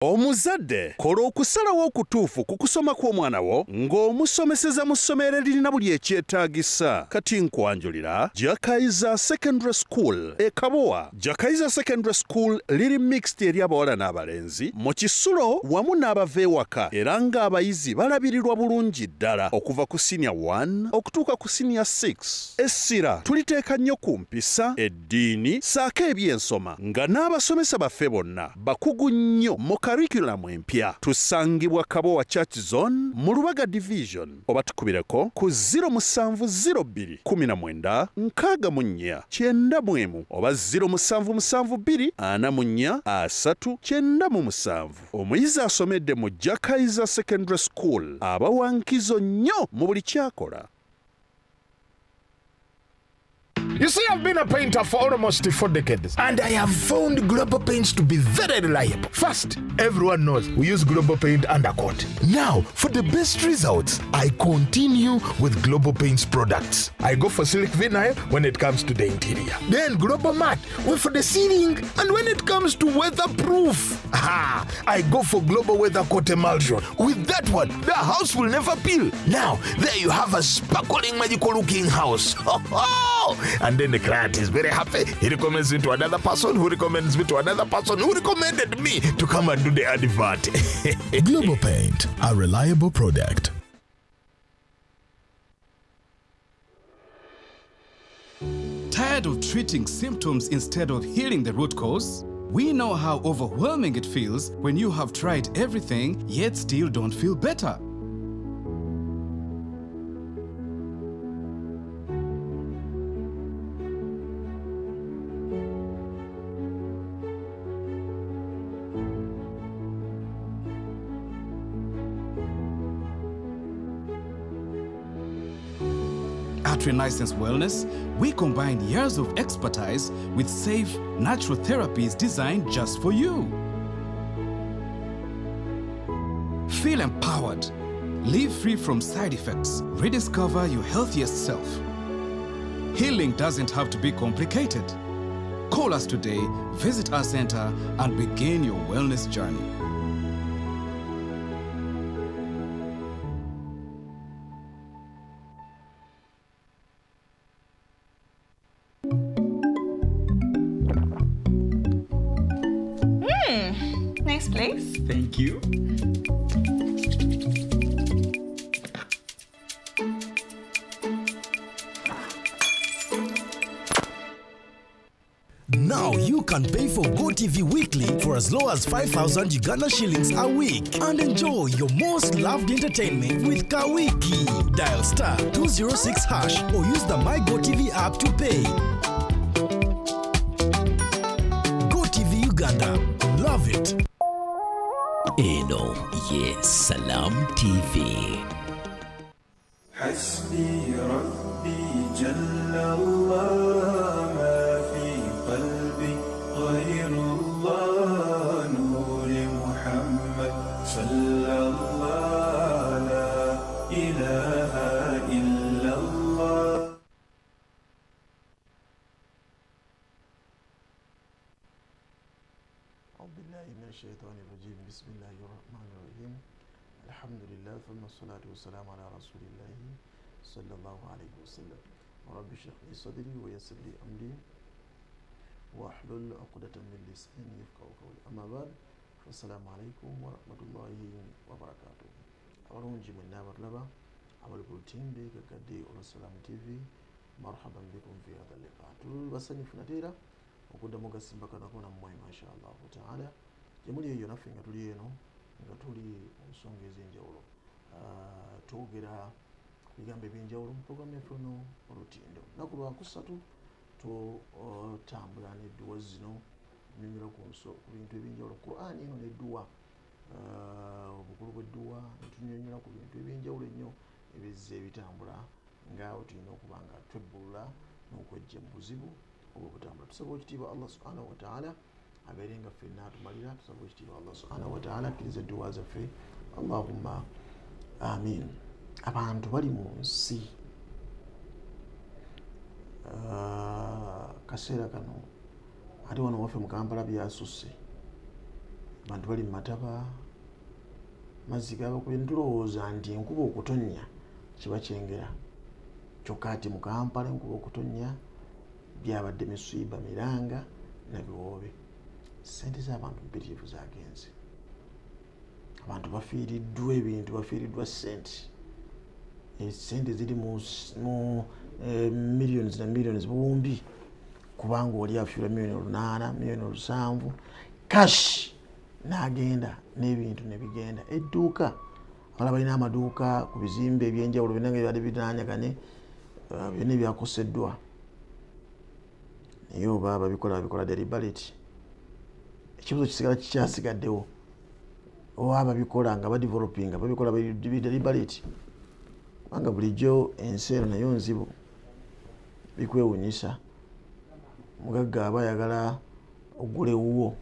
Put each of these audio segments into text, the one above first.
Omuzadde kola okusalawo okutuufu ku kusoma kw'omwana wo ng'omusomeseza mu ssomero eririna buli ekyetaagisa. Kati nkwanjulira Jakaiza Secondary School e Kabowa. Jakaiza Secondary School liri mixed eri abawala n'abalenzi mu kisulo wamu n'abava ewaka, era ng'abayizi balabirirwa bulungi ddala okuva ku senior 1 okutuuka ku senior 6. Essira tuliteeka nnyo ku mpisa, eddiini ssaako ebyensoma, nga n'abasomesa baffe bonna bakugu nnyo mu curriculum empya. Tusangibwa Kabowa Church Zone mu Lubaga Division, oba tukubireko ku 0702 19 64 91 oba 0772 44 397. Omuyizi asomedde mu Jakaiza Secondary School aba wa nkizo nnyo mu buli kyakola. You see, I've been a painter for almost 4 decades, and I have found Global Paints to be very reliable. First, everyone knows we use Global Paint undercoat. Now, for the best results, I continue with Global Paints products. I go for silk vinyl when it comes to the interior. Then Global Matte for the ceiling, and when it comes to weatherproof, I go for Global Weather Coat Emulsion. With that one, the house will never peel. Now, there you have a sparkling, magical looking house. And then the client is very happy. He recommends me to another person, who recommends me to another person, who recommended me to come and do the advert. Global Paint, a reliable product. Tired of treating symptoms instead of healing the root cause? We know how overwhelming it feels when you have tried everything yet still don't feel better. At Renaissance Wellness, we combine years of expertise with safe, natural therapies designed just for you. Feel empowered. Live free from side effects. Rediscover your healthiest self. Healing doesn't have to be complicated. Call us today, visit our center, and begin your wellness journey. Nice place. Thank you. Now you can pay for GoTV weekly for as low as 5,000 Uganda shillings a week and enjoy your most loved entertainment with Kawiki. Dial *206# or use the My GoTV app to pay. GoTV Uganda. Love it. Eno ye Salam TV. Hasbi Rabbi Jalla Allah ma fi qalbi ghayrullah nuri Muhammad sallallahu la ilaha illa Allah. بسم الله الرحمن الرحيم الحمد لله ثم الصلاة والسلام على رسول الله صلى الله عليه وسلم رب اشرح لي صدري ويسر لي أمري واحلل عقدة من لساني يفقهوا قولي أما بعد فالسلام عليكم ورحمة الله وبركاته. abalungi mwenna abatulaba abali ku lutimbe kakadde olwa Salam TV, marhaban bikum fi hadha liqa. Tuli basanyufu nate era okuddamu gasimbakanako nammwe mashallahu taala. Gyemuli eyo naffe nga tuli eno nga tuli mu nsonga ez'enjawulo, twogera ku bigambo ebyenjawulo mu puroguramu yaffe eno olutindo. Lunaku lwakusatu tutambula n'edduwa zino nyonyola ku bintu ebyenjawulo. Qur'an eno n'edduwa, obukulu bw'edduwa, netunyonyola ku bintu ebyenjawulo ennyo ebizze ebitambula nga tulina okuba nga twebbulula n'okwejja mu buzibu obwo butambula. Tusaba ekitiibwa Allah subhanahu wa ta'ala abeere nga ffenna atumalira. Tusaba ekitiibwa Allah subhanahu wa ta'ala akkiriza edduwa zaffe, allahumma amin. Abantu bali mu nsi kaseera kano ate wano waffe mu Kampala byasusse, Abantu bali mu mataba, mazzi gabakubye. Ntulowooza nti enkuba okutonnya kiba kyengera, kyokka ate mu Kampala enkuba okutonnya byabadde misiiba miranga na biwoobe. Ssente z'abantu mpitirivu zagenze, abantu bafiiriddwa ebintu, bafiiriddwa ssente. Essente ziri mu millions na millions, buwumbi, kubanga oli afiirwa 8 million, 7 million cash n'agenda n'ebintu ne bigenda. Edduuka, abalala balina amaduuka ku bizimbe ebyenjawulo byonna nga bibadde binaanyagane, byonna ebyakoseddwa. Naye oba babikola deliberate, ekibuzo kisigala kikyasigaddewo. Oba babikola nga badevelopinga, babikola deliberate, kubanga bulijjo ensi eno nayo nzibu, bikwewunyisa. Mugagga aba ayagala ogula ewuwo,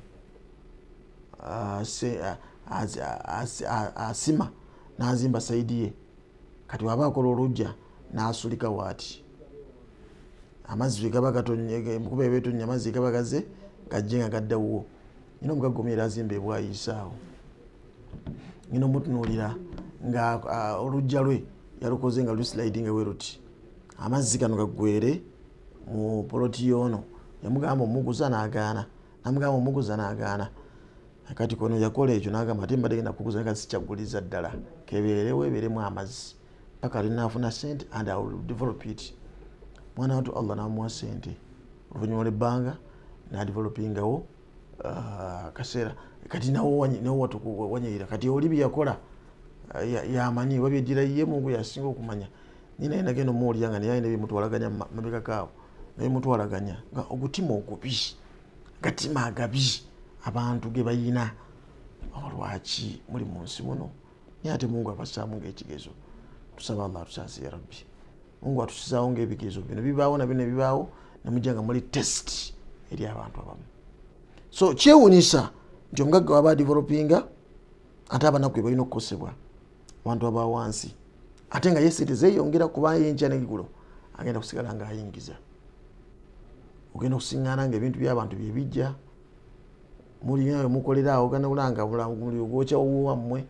asima n'azimba side ye. Kati waba akola olujja n'asulika waati, amazzi bwe gaba gatonye, enkuba eba etonnya, amazzi gaba gaze gajje nga gadda wuwo. Nina omugagga omu era azimba ebwayisaawo, nina omutunuulira nga olujja lwe yalukoze nga luslidinga bwe luti, amazzi gano gaggwere mu poloti y'ono. Yamugamba omuguza n'agaana, namugamba omuguza n'agaana. Kati kono yakola ekyo n'agamba, ate mbadde genda kuguza, kati sikyaguliza ddala, kebeerewo ebeeremu amazzi paka linaafuna sente and I will develop it. Mwana watu Allah n'amuwa sente, oluvannyuma lw'ebbanga n'adevelopingawo kaseera kati nawo wanyirira. Kati oli bye yakola yamanyi babyeddira ye, Mungu yasinga okumanya. Naye naye nagenda omuwulira nga naye alina byemutwalaganya mabegakaawo, nga bimutwalaganya nga ogutima ogubi, gatima agabi abantu ge bayina. Oba lwaki muli mu nsi muno? Naye ate Mungu abassaamu ng'ekigezo. Tusaba Allah atusaasire ya Rabbi. Mungu atusizaawo ng'ebigezo bino bibaawo, nabyo ne bibaawo, nemujja nga muli test eri abantu abamu. So kyewunyisa nti omugagga waba adevelopinga, ate abanaku be balina okukosebwa, abantu aba wansi, ate nga ye sente zeeyongera, kuba yenkya neggulo agenda kusigala ng'ayingiza. Ogenda okusiŋŋaana nga ebintu by'abantu bye bijja mulina we mukolera awo, ogenda kulanga muliro gwokya wammwe,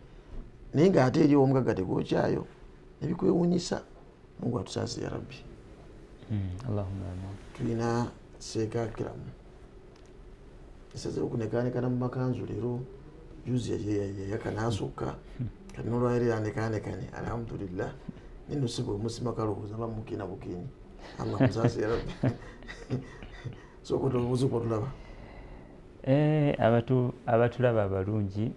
naye ng'ate eri omugagga tegwokyayo, nebikwewunyisa. Mungu atusaasire ya Rabbi. Allahumma amin. Tulina Seeka Akiramu esazeewo okunekaanekana mu makanzu leero. Juzi yayaka n'asukka, kati nolwaleero yanekaanekanye. Alhamdulillah. Nino si bwe musima kalowooza bamukina bukini. Allah musaasire ya Rabbi. Sooka obuuze tulaba. Abatulaba abalungi,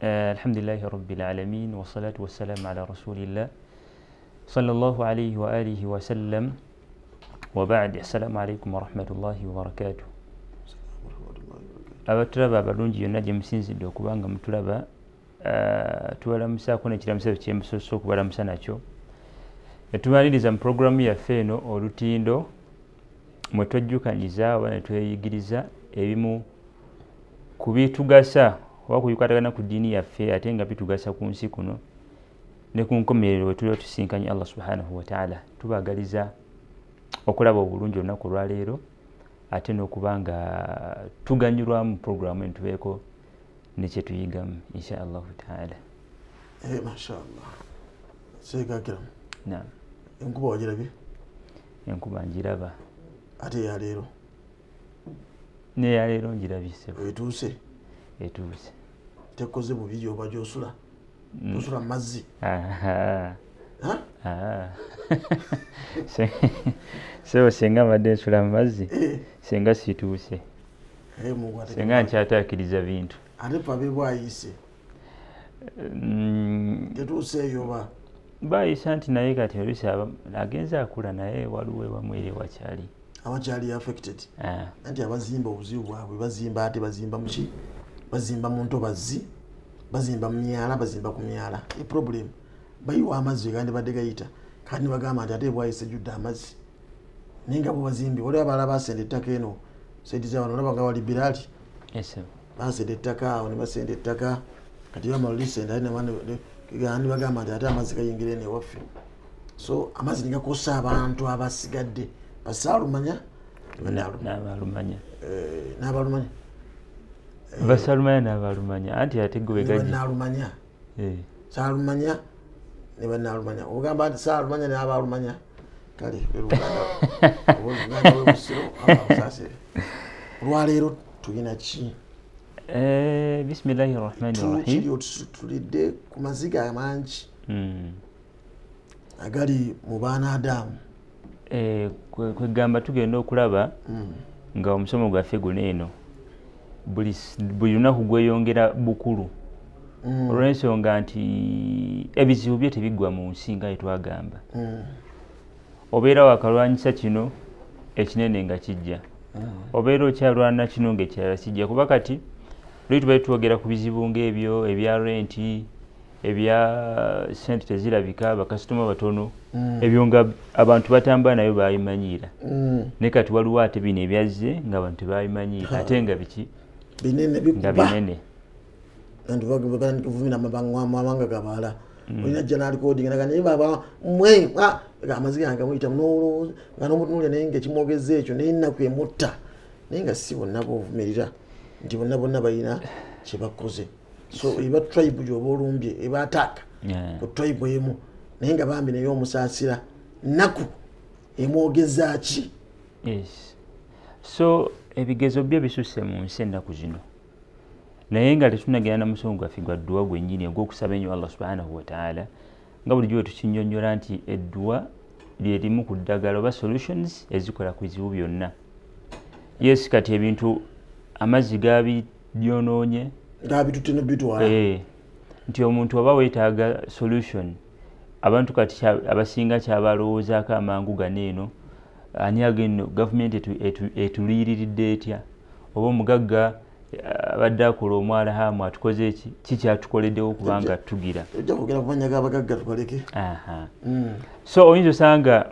alhamdulillahi rabbil alamin, wassalatu wassalamu ala rasulillah sallallahu alayhi wa alihi wa sallam, wa ba'd. Assalamu alaikum warahmatullahi wabarakatuh. Abatulaba abalungi yonna gye musinzidde okuba nga mutulaba, tubalamusaako n'ekiramuso kyemusoose okubalamusa nakyo, netumaliriza mu puroguramu yaffe eno Olutindo, mwe twejjukanyiza oba ne tweyigiriza ebimu ku bitugasa oba ku bikwatagana ku ddiini yaffe, ate nga bitugasa ku nsi kuno ne ku nkomerero we tuliba tusinkanye Allah subhanahu wataala. Tubaagaliza okulaba obulungi olunaku olwaleero, ate n'okuba nga tuganyulwa mu puroguramu eno, tubeeko ne kyetuyigamu insha Allahu taala. Mashallah. Seeka Akiramu, naam. Enkuba wagirabye? Enkuba ngiraba. Ate yaleero? Neyaleero ngirabye ssebo. Etuuse? Etuuse. Tekoze bubi oba gyosula? Tosula mu mazzi? Aha. Ha? Ah. Sebo, senga mbadde nsula mu mazzi, senga situuse. Mungu ate Senga nkyataakiriza bintu. Ate fe ab'ebwayise tetuuseeyo oba? Bayisa nti naye kati oluusi agenze akula, naye waliwo ewamu eri wakyali. Abakyali affected. Ah. Anti abazimba obuzibu bwabwe, bazimba ate bazimba muki? Bazimba mu ntobazzi, bazimba mu myala, bazimba ku myala. E problem, bayiwa amazzi gandibadde gayita. Kandi bagamba nti ate bwayise ejjudde amazzi, naye nga bo bazimbye. Waliwo abalala basenda ettaka eno side zawano, olaba nga wali Biraali. Yes, sir. Basenda ettaka awo, ne basenda ettaka. Kati bamala olisenda, ne bagamba nti ate amazzi gayingira eno ewaffe. So amazzi ne gakosa abantu abasigadde basaalumanya. N'abalumanya. N'abalumanya. Basalumanya n'abalumanya anti ate gwe gaji nalumanya. Salumanya ne banalumanya. Ogamba nti salumanya n'abalumanya. Kale Oluganda lw'Obusiro abasaasire. Olwaleero tulina ki? Bismillahi rahmani rahim. Kiri otulidde ku maziga amangi agali mu baana Adamu. Kwegamba tugenda okulaba nga omusomo gwaffe guno eno buli lunaku gweyongera bukulu olw'ensonga nti ebizibu bye tebiggwa mu nsi nga twagamba. Obeera wakalwanyisa kino ekinene nga kijja, obeera okyalwana kino ng'ekirala kijja, kuba kati luli tubaire twogera ku bizibu ng'ebyo ebya renti, ebya sente tezirabika, bakasitoma batono, ebyo nga abantu batambula nayo babimanyiira. Naye kati waliwo ate bino ebyazze ng'abantu tebabimanyiira ate nga biki binene nga binene. Abantu bagavumira amabanga gabaala. Olina jja n'alikodinga naga naye baba mwe amaziga gange gamuyita nga n'omutunuulira naye ng'ekimwogeza ekyo naye ennaku emutta, naye nga si bonna b'ovumirira nti bonna bonna balina kye bakoze. So eba tribe gy'oba olumbye eba attack ku tribe emu, naye nga bambi naye omusaasira nnaku emwogeza ki? Yes. So ebigezo byo bisusse mu nsi ennaku zino, naye nga tetunnagenda na musomo gwaffe gwa dduwa gwennyini ogw'okusaba ennyo Allah subhanahu wa ta'ala, nga bulijjo bwe tukinnyonnyola nti edduwa lye limu ku ddagala oba solutions ezikola ku bizibu byonna. Yes, kati ebintu amazzi gabyonoonye, gabitutte n'obitwala. Nti omuntu oba weetaaga solution, abantu kati abasinga kyabalowoozaako amangu gano eno, ani agenda gavumenti etuliiriridde etya, oba omugagga abadde akola omwala hamu atukoze ki, kikyatukoleddewo kubanga tugira. Ojja kwogera ku mannya g'abagagga tubaleke. So oyinza osanga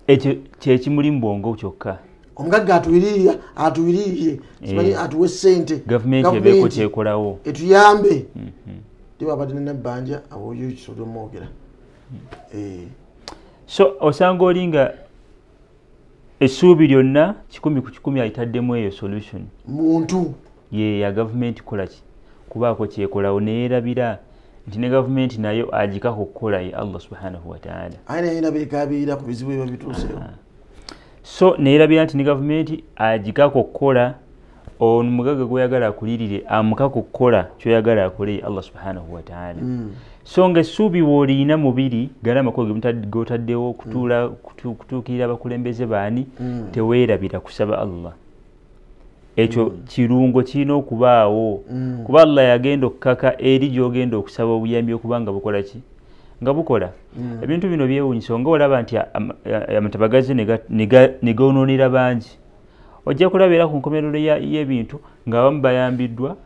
ekyo kyekimuli mu bwongo kyokka. Omugagga atuwiririye, simanyi atuwe ssente, gavumenti ebeeko kyekolawo etuyambe. Teba abadde ne Nabbanja awo oyo kisobola omwogera. So osanga oli nga essuubi lyonna 100 ku 100 ayitaddemu eyo solution. Muntu ye ya gavumenti kola ki, kubaako kyekolawo, neerabira nti ne gavumenti nayo agikako kukola ye Allah subhanahu wa ta'ala. Aye naye nabekaabirira ku bizibu ebiba bituuseewo. So neerabira nti ne gavumenti agikako kukola, ono mugagga gw'oyagala akulirire amukako kukola ky'oyagala akole ye Allah subhanahu wa ta'ala. So ng'essuubi w'olina mubiri gala amakubo g'otaddewo okutuula kutuukirira abakulembeze baani, teweerabira kusaba Allah. Ekyo kirungo kirina okubaawo, kuba Allah yagenda okukaka eri gy'ogenda okusaba obuyambi okuba nga bukola ki, nga bukola. Ebintu bino byewuunyisa nga olaba nti amataba gazze ne goonoonera bangi. Ojja kulaba era ku nkomerero y'ebintu ng'abamu bayambiddwa,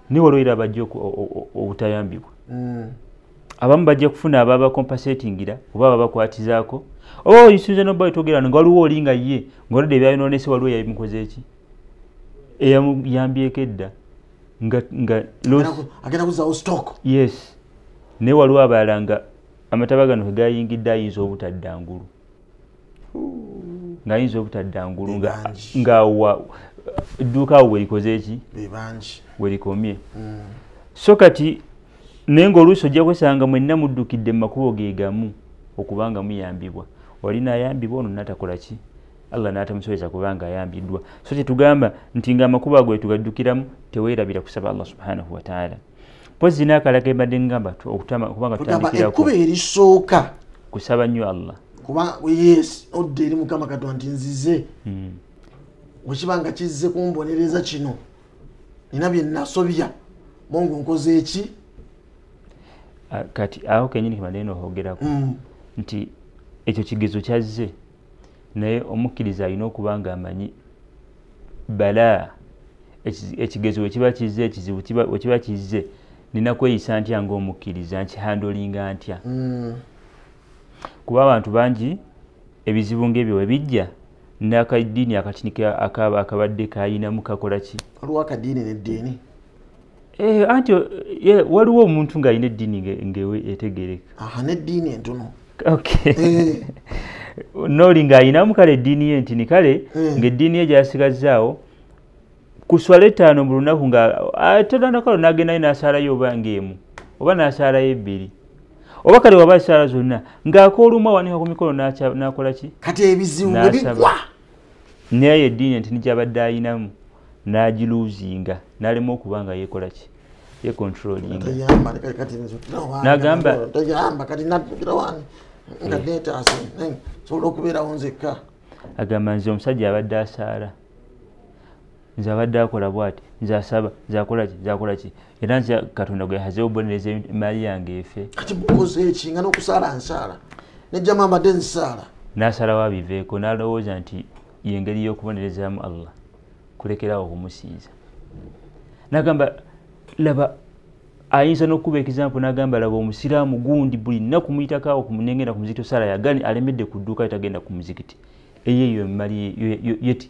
naye waliwo era abajja obutayambibwa. Abamu bajja kufuna ababakompensatingira oba ababakwatizaako, oba oyisuuza n'obba wetwogera nga waliwo oli nga ye ng'olwadde ebyayonoonese waliwo eyabimukoze ki, eyamuyambyeko edda nga agenda kuzaawo stock. Yes, naye waliwo abalala nga amataba gano ke gayingidde ayinza obutadda ngulu, ng'ayinza obutadda ngulu ng'awa edduuka awo werikoze ki, werikomye. So kati naye ng'oluusi ojja kwesanga mwenna muddukidde mu makubo ge gamu okuba nga muyambibwa, oli n'ayambibwa ono n'atakola ki, Allah n'atamusobozesa kubanga ayambiddwa. So kyetugamba nti ng'amakubo ago tugaddukiramu, teweerabira kusaba Allah subhanahu wa ta'ala. Mpozzi n'akalala ke mbadde ngamba kubanga tutandikirako ekkubo erisooka kusaba nnyo Allah, kuba yes odda eri Mukama Katonda nti nzize, wekiba nga kizze kumbonereza kino nina bye nasobya, Mungu nkoze eki? Kati awo kennyini kebadde n'okwogerako nti ekyo kigezo kyazze, naye omukkiriza alina okuba nga amanyi balaa, ekigezo we kiba kizze, ekizibu we kiba kizze, nina kweyisa ntya ng'omukkiriza, nkihandolinga ntya? Kuba abantu bangi ebizibu ng'ebyo we bijja n'akaddiini akatini akabadde kayinamu kakola ki? Waliwo akaddiini n'eddiini. Anti waliwo omuntu ng'alina eddiini ng'etegeereka. N'eddiini entono. Okay. N'oli ng'ayinamu kale eddiini ye ntini kale ng'eddiini ye gy'asigazzaawo Ku swala 5 mu lunaku nga atandakalo n'agendayo n'asaalayo oba ng'emu oba n'asaalayo 2 oba kale waba esaala zonna ng'akoolumu awanika ku mikolo n'akola ki kati ebizibu ne bigwa. Naye eddiini nti gy'abadde ayinamu n'agiluuzinga n'alema okuba nga yeekola ki yecontrollinga. N'agamba agamba nze omusajja abadde asaala, nze abadde akola bw'ati, nze asaba, nze akola ki, nze akola ki, era nze Katonda gwe yahaze obubonereza emaali yange efe. Kati mukoze eki nga n'okusaala nsaala nejjama mbadde nsaala. N'asalawo abiveeko n'alowooza nti y'engeri y'okubonerezaamu Allah kulekerawo okumusinza. N'agamba laba ayinza n'okuba example n'agamba laba omusiraamu gundi buli nnaku muyitako awo nengenda ku muzikiti osaala yagani alemedde ku dduuka tagenda ku muzikiti. Eyo emmali yeti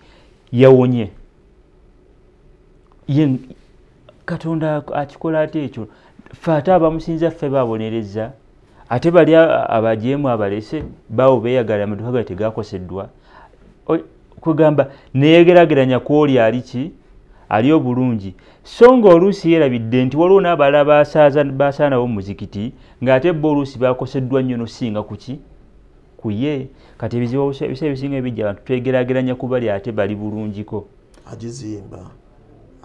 yawonye. Ye Katonda akikola ate ekyo ffe ate abamusinza ffe babonereza ate bali abajeemu abalese bawo beeyagala amaduuka gaabwe tegakoseddwa. Kugamba neyegeraageranya kw'oli ali ki ali obulungi so nga oluusi yeerabidde nti waliwo n'abalala basaanawo mu muzikiti ng'ate bo oluusi bakoseddwa nnyo n'osinga ku ki ku ye. Kati ebizibu ebiseera ebisinga ebijja abantu twegeraageranya ku bali ate bali bulungiko.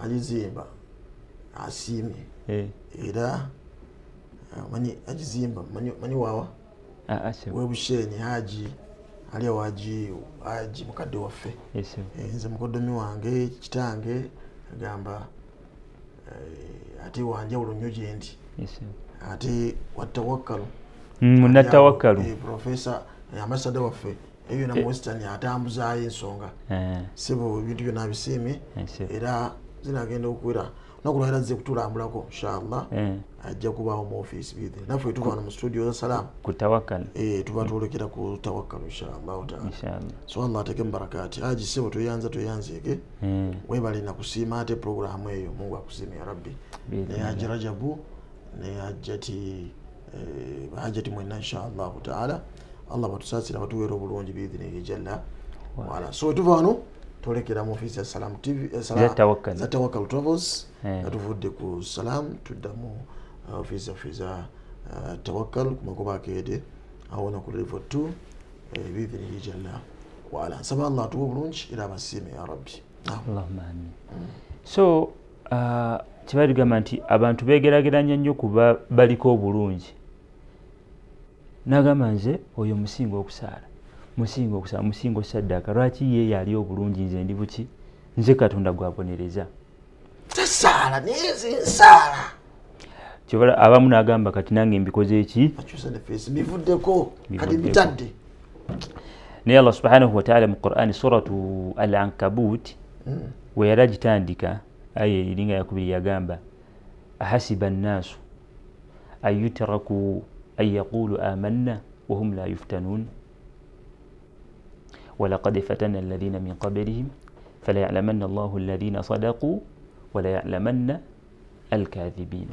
Agizimba asiimye era manyi agizimba manyi wawa Webusheni Haji ali waji Haji mukadde waffe. Nze mukoddomi wange kitange agamba ate wanjawulo nnyo gye ndi ate watawakkalu munnatawakkalu professor ambassador waffe eyo na Western atambuzaayo ensonga sebo ebintu byonna abisiimye era zinagenda okuwera olunaku lwaleero azze kutulambulako inshallah ajja kubaawo mu ofiisi biidhi naffe tuva wano mu studio za Salaam ku Tawakkal tuba twolekera ku Tawakkal inshallah taala. So Allah ateeke mu barakaati. Haji sebo tweyanza tweyanzeeke weebale nakusiima ate programu eyo Mungu akusiime ya Rabbi ne Haji Rajabu ne Hajjati Hajjati mwenna inshallah taala. Allah batusaasira batuweera obulungi biidhinihi jalla waala. So tuva wano twolekera mu ofiisi ya Salaam TV za Tawakkal Travels nga tuvudde ku Salaam tudda mu ofiisi yaffe za Tawakkal ku makubo akeede awona ku level 2 biidhinihi jalla waala. Nsaba Allah atuwe obulungi era abasiime ya Rabbi. Allahumma amin. So kiba tugamba nti abantu beegeraageranya nnyo kuba baliko obulungi. N'agamba nze oyo musinga okusaala, musinga okusaba, musinga osaddaaka, lwaki ye yali obulungi nze ndi buki nze Katonda gwabonereza. Tasaala naye nze nsaala. Kyova abamu n'agamba kati nange mbikoze eki akyusa ne feesi mbivuddeko kati mbitadde. Naye Allah subhanahu wa ta'ala mu Qur'ani suratu Al-Ankabut we yali agitandika aya eringa yakubiri yagamba ahasiba nnaasu an yutraku an yaqulu amanna wahum la yuftanun walaqad fatana alladhina min qablihim falayalamanna Allahu alladhina sadaqu walayalamanna alkathibin.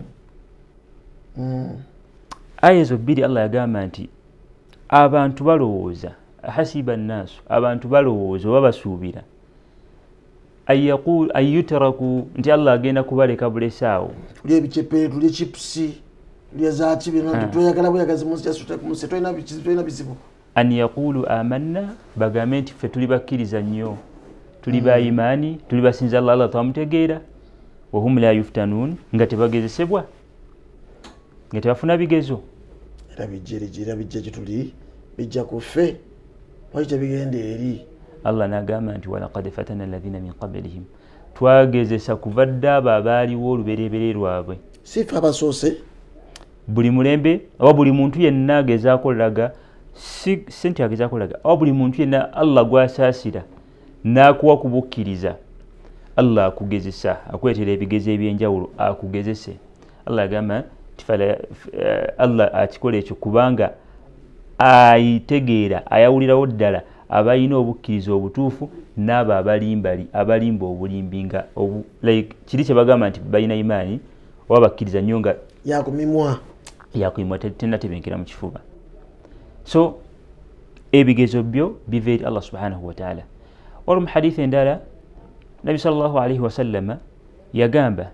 Aya ezo bbiri Allah yagamba nti abantu balowooza ahasiba nnaasu abantu balowooza oba basuubira an yutraku nti Allah agenda kubaleka bulesaawo. Tulya ebicepe, tulya chipusi, tulya zaaki byonna tweyagala bweyagazi mu nsi yaffe tolina bizibu. An yaqulu amanna bagambe nti ffe tuli bakkiriza nnyo tuli ba imaani tuli basinza Allah, Allah twamutegeera wahum la yuftanun nga tebagezesebwa nga tebafuna bigezo. Era bijja bijja gye tuli bijja ku ffe lwaki tebigenda eri. Allah n'agamba nti walaqad fatana alladhina min qablihim twagezesa kuva dda abo abaaliwo olubereberye lwabwe. Si ffe abasoose buli mulembe oba buli muntu yenna agezaako laga si nti agezaako laga oba buli muntu yenna Allah gw'asaasira n'akuwa kubukkiriza Allah akugezesa akuleetera ebigezo ebyenjawulo akugezese. Allah agamba nti Allah akikola ekyo kubanga ayitegeera ayawulirawo ddala abalina obukkiriza obutuufu n'abo abalimba obulimbi nga like kiri kye bagamba nti balina imaani oba bakkiriza nnyo nga yakumimwa tennatebenkera mu kifuba. So ebigezo byo biva eri Allah subhanahu wa ta'ala. Waliwo mu hadithi endala Nabi sallallahu alaihi wasallama yagamba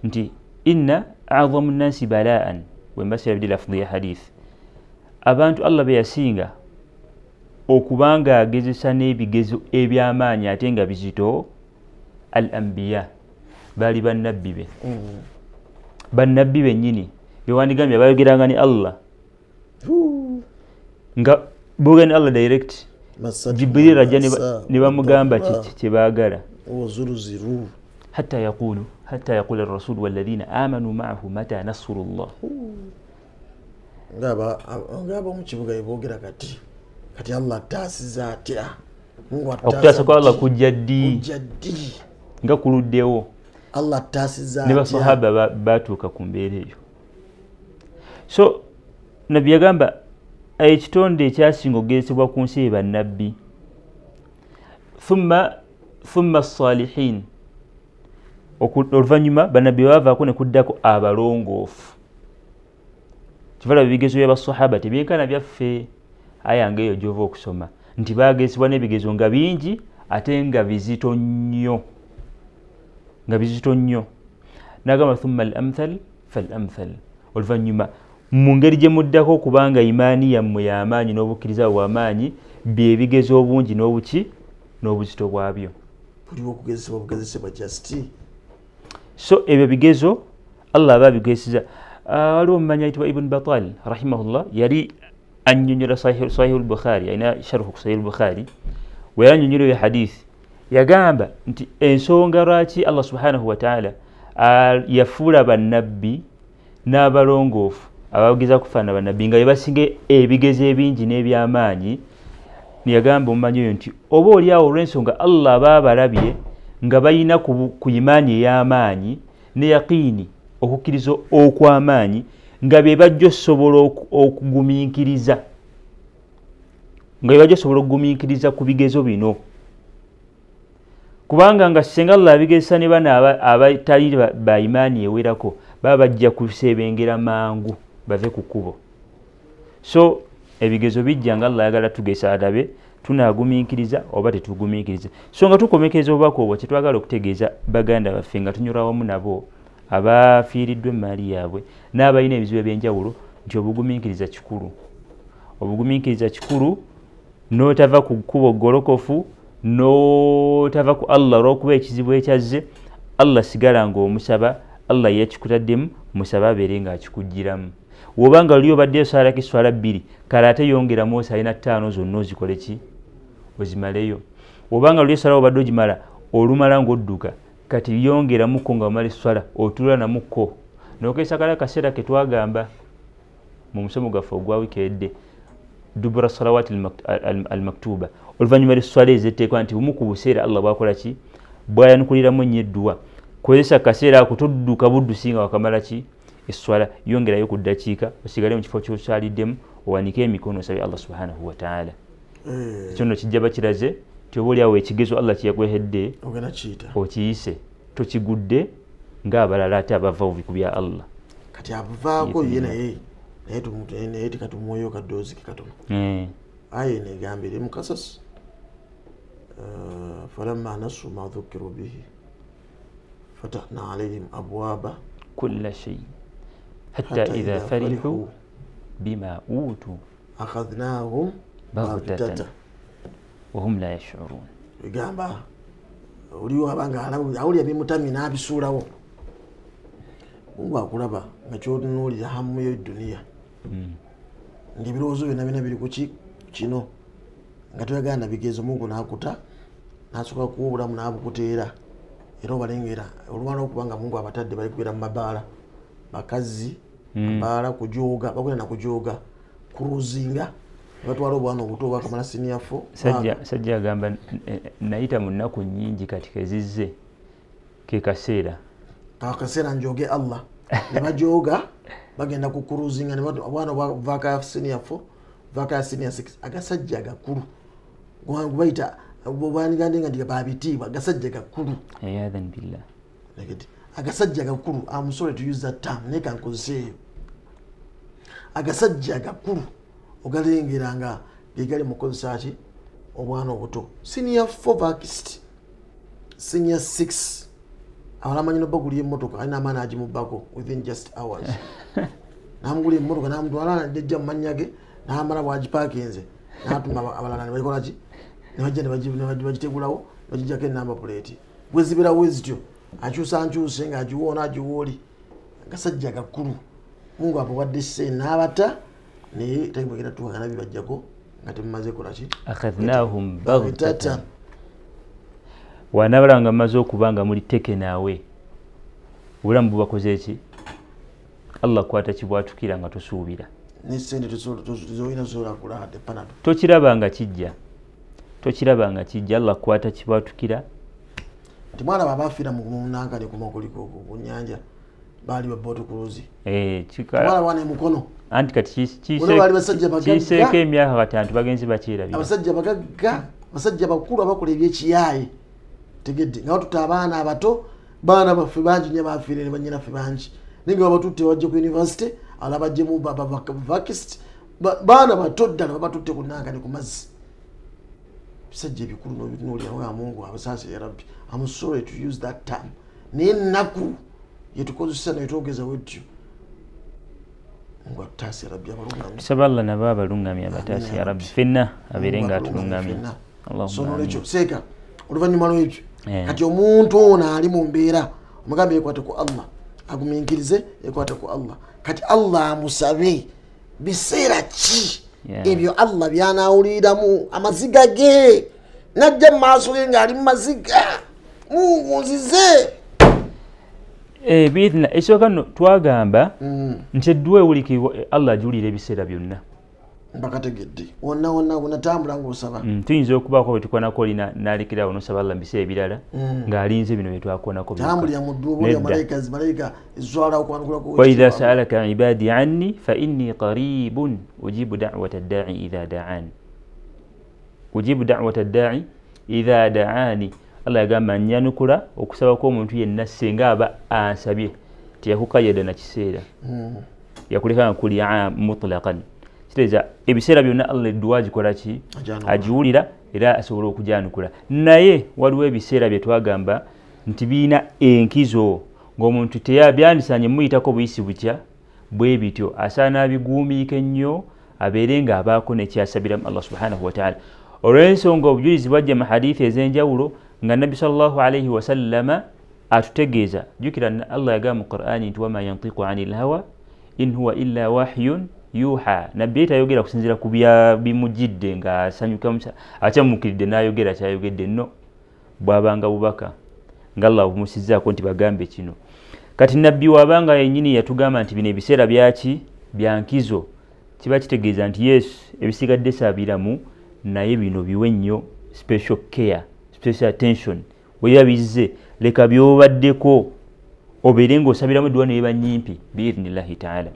nti inna a'dhamu nnasi bala'an, wembasira bidi lafdhi ya hadith, abantu Allah be yasinga okubanga agezesa n'ebigezo eby'amaanyi ate nga bizito, al-anbiya, baali bannabbi be. Bannabbi bennyini bewandigambye bayogeranga ne Allah, nga boogera ne Allah direct. Jibril ajja ne bamugamba kye baagala, hatta yaqulu hatta yaqula ar-rasul walladhina amanu ma'ahu mata nasrullah. Ngaba mu kibuga boogera kati kati Allah taasiza atya, Mungu okutaasa kwa Allah kujja ddi nga kuluddewo. Allah taasiza ne basahaba batuuka ku mbeera eyo. So Nabbi yagamba ekitonde ekyasinga okugezesebwa ku nsi ye bannabbi, thumma salihin, oluvannyuma bannabbi baavaako ne kuddako abalongoofu. Kivala ebigezo by'abasahaba tebyenkana byaffe, aya nga eyo gy'ova okusoma nti baagezebwa n'ebigezo nga bingi ate nga bizito nnyo, nga bizito nnyo. N'agamba thumma al-amthal fal-amthal, oluvannyuma mu ngeri gye muddako kubanga imaani yammwe y'amaanyi n'obukkiriza bw'amaanyi, bye bigezo obungi n'obuki n'obuzito bwabyo. Buliwo okugezesebwa bugezesebwa just. So ebyo bigezo Allah aba abigezeseza. Waliwo omumanyi ayitibwa Ibn Batal rahimahullah, yali annyonnyola Sahih al-Bukhari, alina sharhu ku Sahih al-Bukhari, we yannyonnyola eyo hadith, yagamba nti ensonga lwaki Allah subhanahu wa ta'ala yafuula bannabbi n'abalongoofu abageza kufaanana bannabbi nga bebasinga ebigezo ebingi n'ebyamaanyi, niyagamba omumanyi oyo nti oba oli awo olw'ensonga Allah aba abalabye nga balina ku imaani ey'amaanyi ne yaqiini, okukkiriza okw'amaanyi, nga be bajja osobola okugumiikiriza, nga be bajja osobola okugumiikiriza ku bigezo bino. Kubanga nga singa Allah abigezesa ne bano abatali ba imaani ewerako, baba bajja kusebengera mangu bave ku kkubo. So ebigezo bijja nga Allah ayagala tugesa alabe tunaagumiikiriza oba tetugumiikiriza. So nga tukomekeza obubaka obwo, kyetwagala okutegeeza baganda baffe nga tunyura wamu nabo abafiiriddwa emaali yaabwe n'abalina ebizibu ebyenjawulo nti obugumiikiriza kikulu. Obugumiikiriza kikulu, n'otava ku kkubo ggolokofu, n'otava ku Allah olw'okuba ekizibu ekyazze. Allah sigala ng'omusaba, Allah yakikutaddemu, musaba abeere ng'akikuggyiramu. Bw'oba nga luli obaddeyo osaalako esswala 2, kale ate yongeramu osaale na 5 zonna ozikole ki? Ozimaleyo. Bw'oba nga luli esswala obadde ogimala, olumala ng'odduka, kati yongeramuko nga omala esswala, otuula namukko. N'okozesa kale akaseera ke twagamba mu musomo gwaffe ogwa wiiki edde, dubura salawati al-maktuba, oluvannyuma lw'esswala ez'etteekwa nti bumu ku buseera Allah bw'akola ki? Bw'ayanukuliramu ennyo edduwa. Kozesa akaseera ako, todduka buddusi nga wakamala ki? Esswala, yongerayo ku ddakiika, osigale mu kifo ky'osaliddemu, owanike emikono osabe Allah subhanahu wa ta'ala. Ekyo nno kijja bakiraze nti oba oliawo ekigezo Allah kye yakuwehedde okiyise, tokigudde ng'abalala ate abava obubi ku bya Allah. Kati abuvaako ye naye naye tekatumuweyo kaddoozi ke katono. Aya eno egamba eri mu Kasas, falamma nasu ma dhukiru bihi fatahna alayhim abwaba kulla shay hatta idha farihu bima utu akhadhnahum baghtatan wa hum la yash'urun. Egamba oliwo abanga awulira bimutamye n'abisuulawo. Mungu akulaba nga ky'otunuulira hamu y'edduniya, ng'ebirowoozo byonna byonna biri ku kino, nga toyagala na bigezo. Mungu n'akuta n'asooka kuwa obulamu n'abukuteera, era obalengera olumala okuba nga Mungu abatadde bali kubeera mu mabaala, bakazi mabaala kujooga, bagenda na kujooga kuruzinga, batwala obwana obuto obwakamala senior 4. Sajja agamba nayita mu nnaku nnyingi kati kezizze ke kaseera, akaseera njoge Allah. Ne bajooga bagenda ku kuruzinga, ne obwana bwaka senior 4 vaka senior 6, agasajja agakulu bayita bwanigande nga babitiibwa, agasajja gakulu. Ayadhan billah, agasajja gakulu, I'm sorry to use that term, naye kankozeeyo. Agasajja agakulu ogalengera nga gegali mukozesa ki? Obwana obuto, senior 4 vakist Senior 6 abalamanyi nobagulira emmotoka alina amaani agimubbako within just hours. Namugulira emmotoka namutwala nejja mu mannya ge n'amala bw'agipaakinze n'atuma abalala ne bagikola ki, ne bajja ne bagitegulawo ne bagiggyako enamba puleeti. Bwe zibeerawo zityo akyusa nkyuse ng'agiwoona agiwooli gasajja gakulu. Mungu abawadde ssente n'abata naye tagenda tuuka nabi bajjako nga temumaze kola ki. Akhadhnahum baghtatan, wanabala nga mmaze okuba nga muli teke naawe obulamu bubakoze ki. Allah kwata kibwatukira nga tosuubira tokiraba nga kijja, tokiraba nga kijja. Allah kwata kibwatukira. Timwalaba abafiira mu nankani ku nnyanja baali baboto ku luzi timwalaba ne mukono anti kati kiiseeko emyaka kati antu bagenzi bakyerabira. Abasajja bagagga, abasajja bakulu abakola ebyekiyaaye tegedde nga batutte abaana abato, baana baffe bangi nnyo bafiire ne bannyinaffe bangi, naye nga babatutte bajje ku university ala bajjemu vakist baana bato ddala babatutte ku nankani ku mazzi. Bisajja ebikulu n'obitunuulira nga Mungu abasaasire ya Rabbi. I'm sorry to use that term, naye ennaku yetukozesa netwogeza wetyo. Mungu atutaase ya Rabbi, abalungamye. Tusaba Allah nabo abalungamye abataase ya Rabbi ffenna abeere nga atulungamye. So nolwekyo seeka oluvannyuma lwekyo kati omuntu ono ali mu mbeera omugambe yekwate ku Allah, agumiikirize yekwate ku Allah. Kati Allah amusabe biseera ki ebyo Allah byanaawuliramu amaziga ge najja mu maaso ge ng'ali mu maziga. Mungu nzize. Biidhina ekisooka nno twagamba nti edduwa ewulikibwa Allah agiwulira ebiseera byonna. Mbakategedde wonna wonna wonatambula ng'osaba. Tuyinza okubaako bwe tukwanako oli n'alekerawo n'osaba Allah mu biseera ebirala ng'alinze bino bye twakonako byokka. Tambulira mu dduwa oba malayika malayika ezwala okwanukulako. Wa idha sa'alaka ibadi anni fa inni qaribun ujibu da'wata dda'i idha da'ani, ujibu da'wata dda'i idha da'ani. Allah yagamba nyanukula okusaba kw'omuntu yenna singa aba ansabye, teyakukayada na kiseera, yakuleka nga kuli mutlaqan. Kitegeeza ebiseera byonna Allah edduwa agikola ki, agiwulira era asobola okujanukula. Naye waliwo ebiseera bye twagamba nti birina enkizo ng'omuntu teyabyandisanye muyitako buyisi butya bwe bityo, asaana abiguumiike nnyo abeere ng'abaako nekyasabiramu Allah subhanahu wataala. Olw'ensonga obujulizi bwajja mu hadithi ez'enjawulo nga Nabbi sallallahu alayhi wasallama atutegeeza. Jjukira Allah yagamba mu Qur'ani nti wama yantiqu anil hawa in huwa illa wahyun yuha. Nabbi tayogera kusinziira ku bya bimujjidde ng'asanyuka akyamukiridde n'ayogera kyayogedde, nno bw'abanga bubaka nga Allah bumusizaako nti bagambe kino. Kati Nabbi wabanga yennyini yatugamba nti bino ebiseera byaki bya nkizo, kiba kitegeeza nti yesu ebisigadde saabiramu, naye bino biwe nnyo special care, special attention. Bwe bizze leka by'obaddeko obeere ng'osabiramu edduwa neba nnyimpi biidhnillahi taala.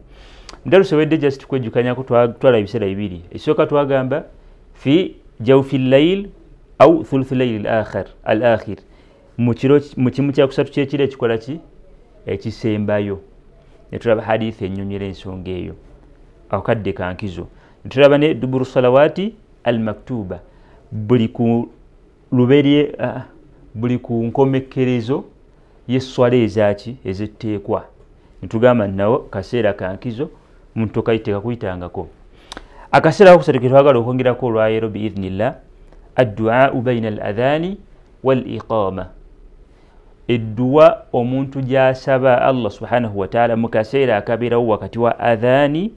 Ndalusobedde just kwejjukanyako twala ebiseera bibiri. Ekisooka twagamba fi jawfi llail au thuluthu llaili al akhir, mu kimu kyakusatu kyekiro ekikola ki ekisembayo. Ne tulaba hadithi ennyonyola ensonga eyo akadde kankizo. Ne tulaba ne duburu salawati al maktuba, buli ku luberye buli ku nkomekkerezo y'esswala ezaaki ezitteekwa. Ne tugamba nawo kaseera kankizo muntu tokayiteeka kuyitangako. Akaseera akokusatu ke twagala okwongerako olwaleero biidhnillah, adduau baina al adhani wal iqama, edduwa omuntu gy'asaba Allah subhanahu wataala mu kaseera akabeerawo wakati wa adhani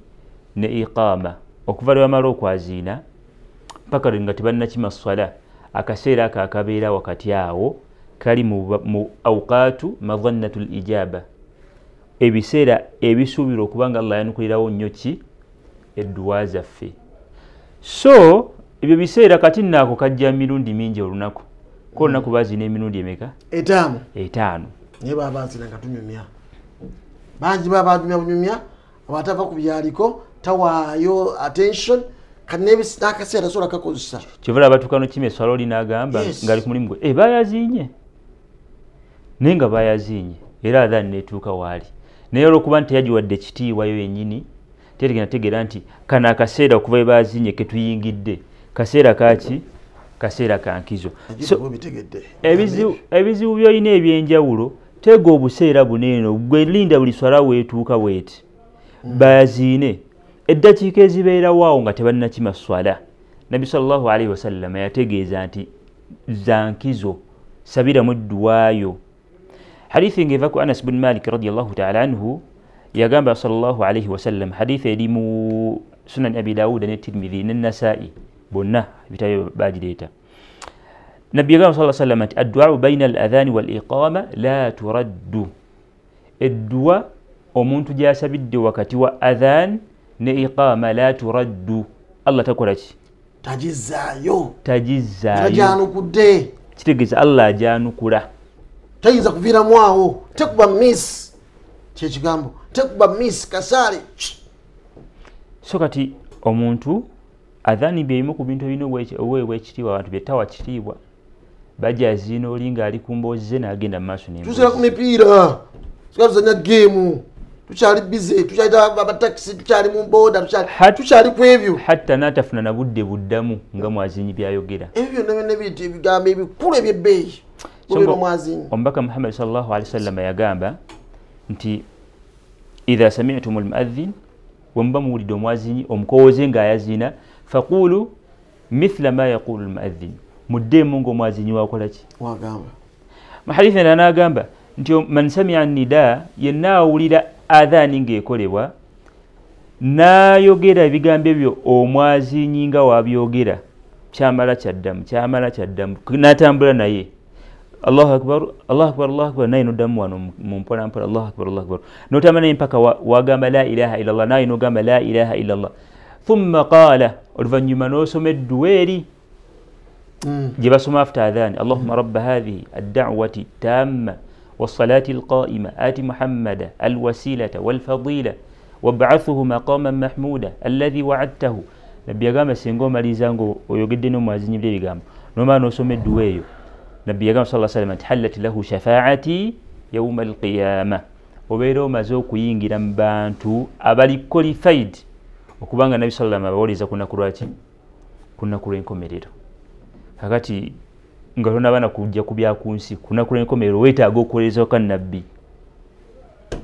ne iqama, okuva lwe bamala okwaziina mpaka lwe nga tebannakima swala. Akaseera ako akabeera wakati awo kali mu awqaatu madhannatu l ijaba, ebiseera ebisuubirwa okuba nga Allah yanukulirawo nnyo ki edduwa zaffe. So ebyo biseera kati nno ako kajja mirundi mingi olunaku, ko olunaku baziina emirundi emeka? Etaano. Etaano. Naye baba bazina nga tunyumya, bangi baba banyumya bunyumya, abatava ku byaliko tawaayo attention kati n'akaseera tasobola kakozesa. Kyova abatuuka n'okima esswala oli n'agamba ng'ali ku mulimu gwe bayaziinye, naye nga bayaziinye era adhaani n'etuuka waali, naye olw'okuba nti teyagiwadde kitiibwayo yennyini tetegenda tegeera nti kano akaseera okuva we bazinye ketuyingidde kaseera kaki Kaseera kankizo. So, ebizibu byolina ebyenjawulo tega obuseera buneeno gwe linda buli swala weetuuka bweti baziine eddakiika ezibeerawaawo nga tebannakima swala. Nabbi sallallahu alaihi wasallam yategeeza nti zankizo sabiramu edduwaayo. Hadithi ng'eva ku Anas bin Malik radiyallahu ta'ala anhu yagamba sallallahu alaihi wasallam, hadithi eri mu Sunan Abi Dawud ne Tirmidhi ne Nasa'i bonna ebitabo bagireeta. Nabbi yagamba sallallahu alaihi wasallam nti addu'a baina al-adhani wal iqama la turaddu, edduwa omuntu gy'asabidde wakati wa adhan ne iqama la turaddu, Allah takola ki? Tagizaayo. Tagizaayo. Tajanukudde. Kitegeeza Allah ajanukula. Tayinza kuviiramu awo, tekuba miss kyekigambo, tekuba miss kasaale. So kati omuntu adhani byebimu ku bintu ebirina oweebwa ekitiibwa, abantu byetawa kitiibwa bajja aziina oli ng'ali ku mboozi ze n'agenda mu maaso n'emboozi. Tuzira ku mipiira, tusigala tuzannya geemu, tukyali bize, tukyalita abatakisi, tukyali mu booda, tukyali ku ebyo. Hatta n'atafuna na budde buddamu nga mwazinyi byayogera. Ebyo byonna byonna biyita ebigambo ebikulu eby'ebbeeyi. Omubaka Muhammad sallallahu alaihi wasallam yagamba nti idha sami'tum al-mu'adhdhin, bwe muba muwulidde omwazinyi omukowooze ng'ayaziina, faqulu mithla ma yaqulu al-mu'adhdhin, muddeemu ng'omwazinyi wakola ki? Wagamba. Mu hadithi endala n'agamba nti man sami'a nnidaa, yenna awulira adhaani ng'ekolebwa n'ayogera ebigambo ebyo omwazinyi nga wabyogera, kyamala kyaddamu, kyamala kyaddamu, n'atambula naye Allahu akbar, Allahu akbar, Allahu akbar, naye noddamu wano mu mpola mpola, Allahu akbar, Allahu akbar, n'otambula naye mpaka wagamba la ilaha illallah, naye n'ogamba la ilaha illallah. Thumma qaala, oluvannyuma n'osoma edduwa eri gye basoma after adhan, Allahumma rabba hadhihi ad-da'wati tamma wassalati al-qa'ima ati Muhammada al-wasilata wal-fadila wab'athuhu maqaman mahmuda alladhi wa'adtahu. Nabbi yagamba singa omaliriza ng'oyogedde n'omwazinyi by'ebigambo n'omala n'osoma edduwa eyo, Nabbi yagamba sallallahu alaihi wasallam nti hallat lahu shafaati yawma al-qiyama, obeera omaze okuyingira mu bantu abali qualified okubanga Nabbi sallallahu alaihi wasallam abawoleza ku lunaku lwaki? Ku lunaku lw'enkomerero. Kakati nga tonaba kujja ku bya ku nsi, ku lunaku lw'enkomerero weetaaga okuwolereza kwa Nabbi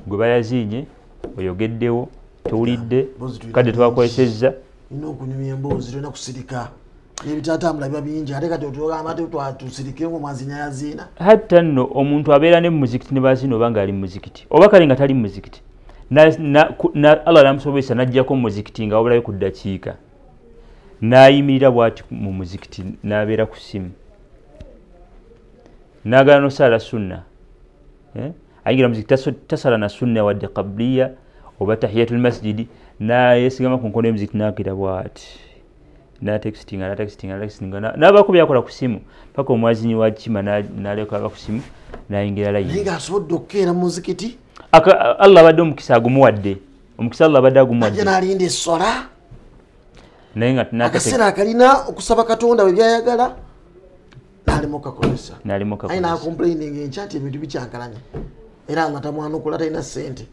gwe bayazinye, oyogeddewo, towulidde, kadde twakozesezza. Olina okunyumya emboozi, tolina kusirika. Ebitatambula biba bingi, ate kati otugamba ate tusirike ng'omwazinya yaziina. Hatta nno omuntu abeera ne mu muzikiti ne baziina oba ng'ali mu muzikiti oba kale nga tali mu muzikiti, Allah n'amusobozesa n'aggyako mu muzikiti nga wabulayo ku ddakiika, n'ayimirira bw'ati mu muzikiti n'abeera ku ssimu, n'agaana n'osaala sunna. Ayingira muzikiti tasala na sunna wadde qabliya oba tahiyatul masjidi, n'ayeesigama ku nkono y'omuzikiti n'akira bw'ati n'atextinga n'atextinga n'atextinga n'abaako byakola ku ssimu paka omwazinyi wa kima n'alyoka ava ku ssimu n'ayingira layini. Naye ng'asobodde okukeera mu muzikiti? Allah abadde omukisa agumuwadde, omukisa Allah abadde agumuwadde. Ajja n'alinda esswala naye nga akaseera akalina okusaba Katonda bwe byayagala n'alema okukakozesa. N'alema okukakozesa. Aye n'akomplaininga enkya nti ebintu bikyankalanye era nga tamwanukula talina ssente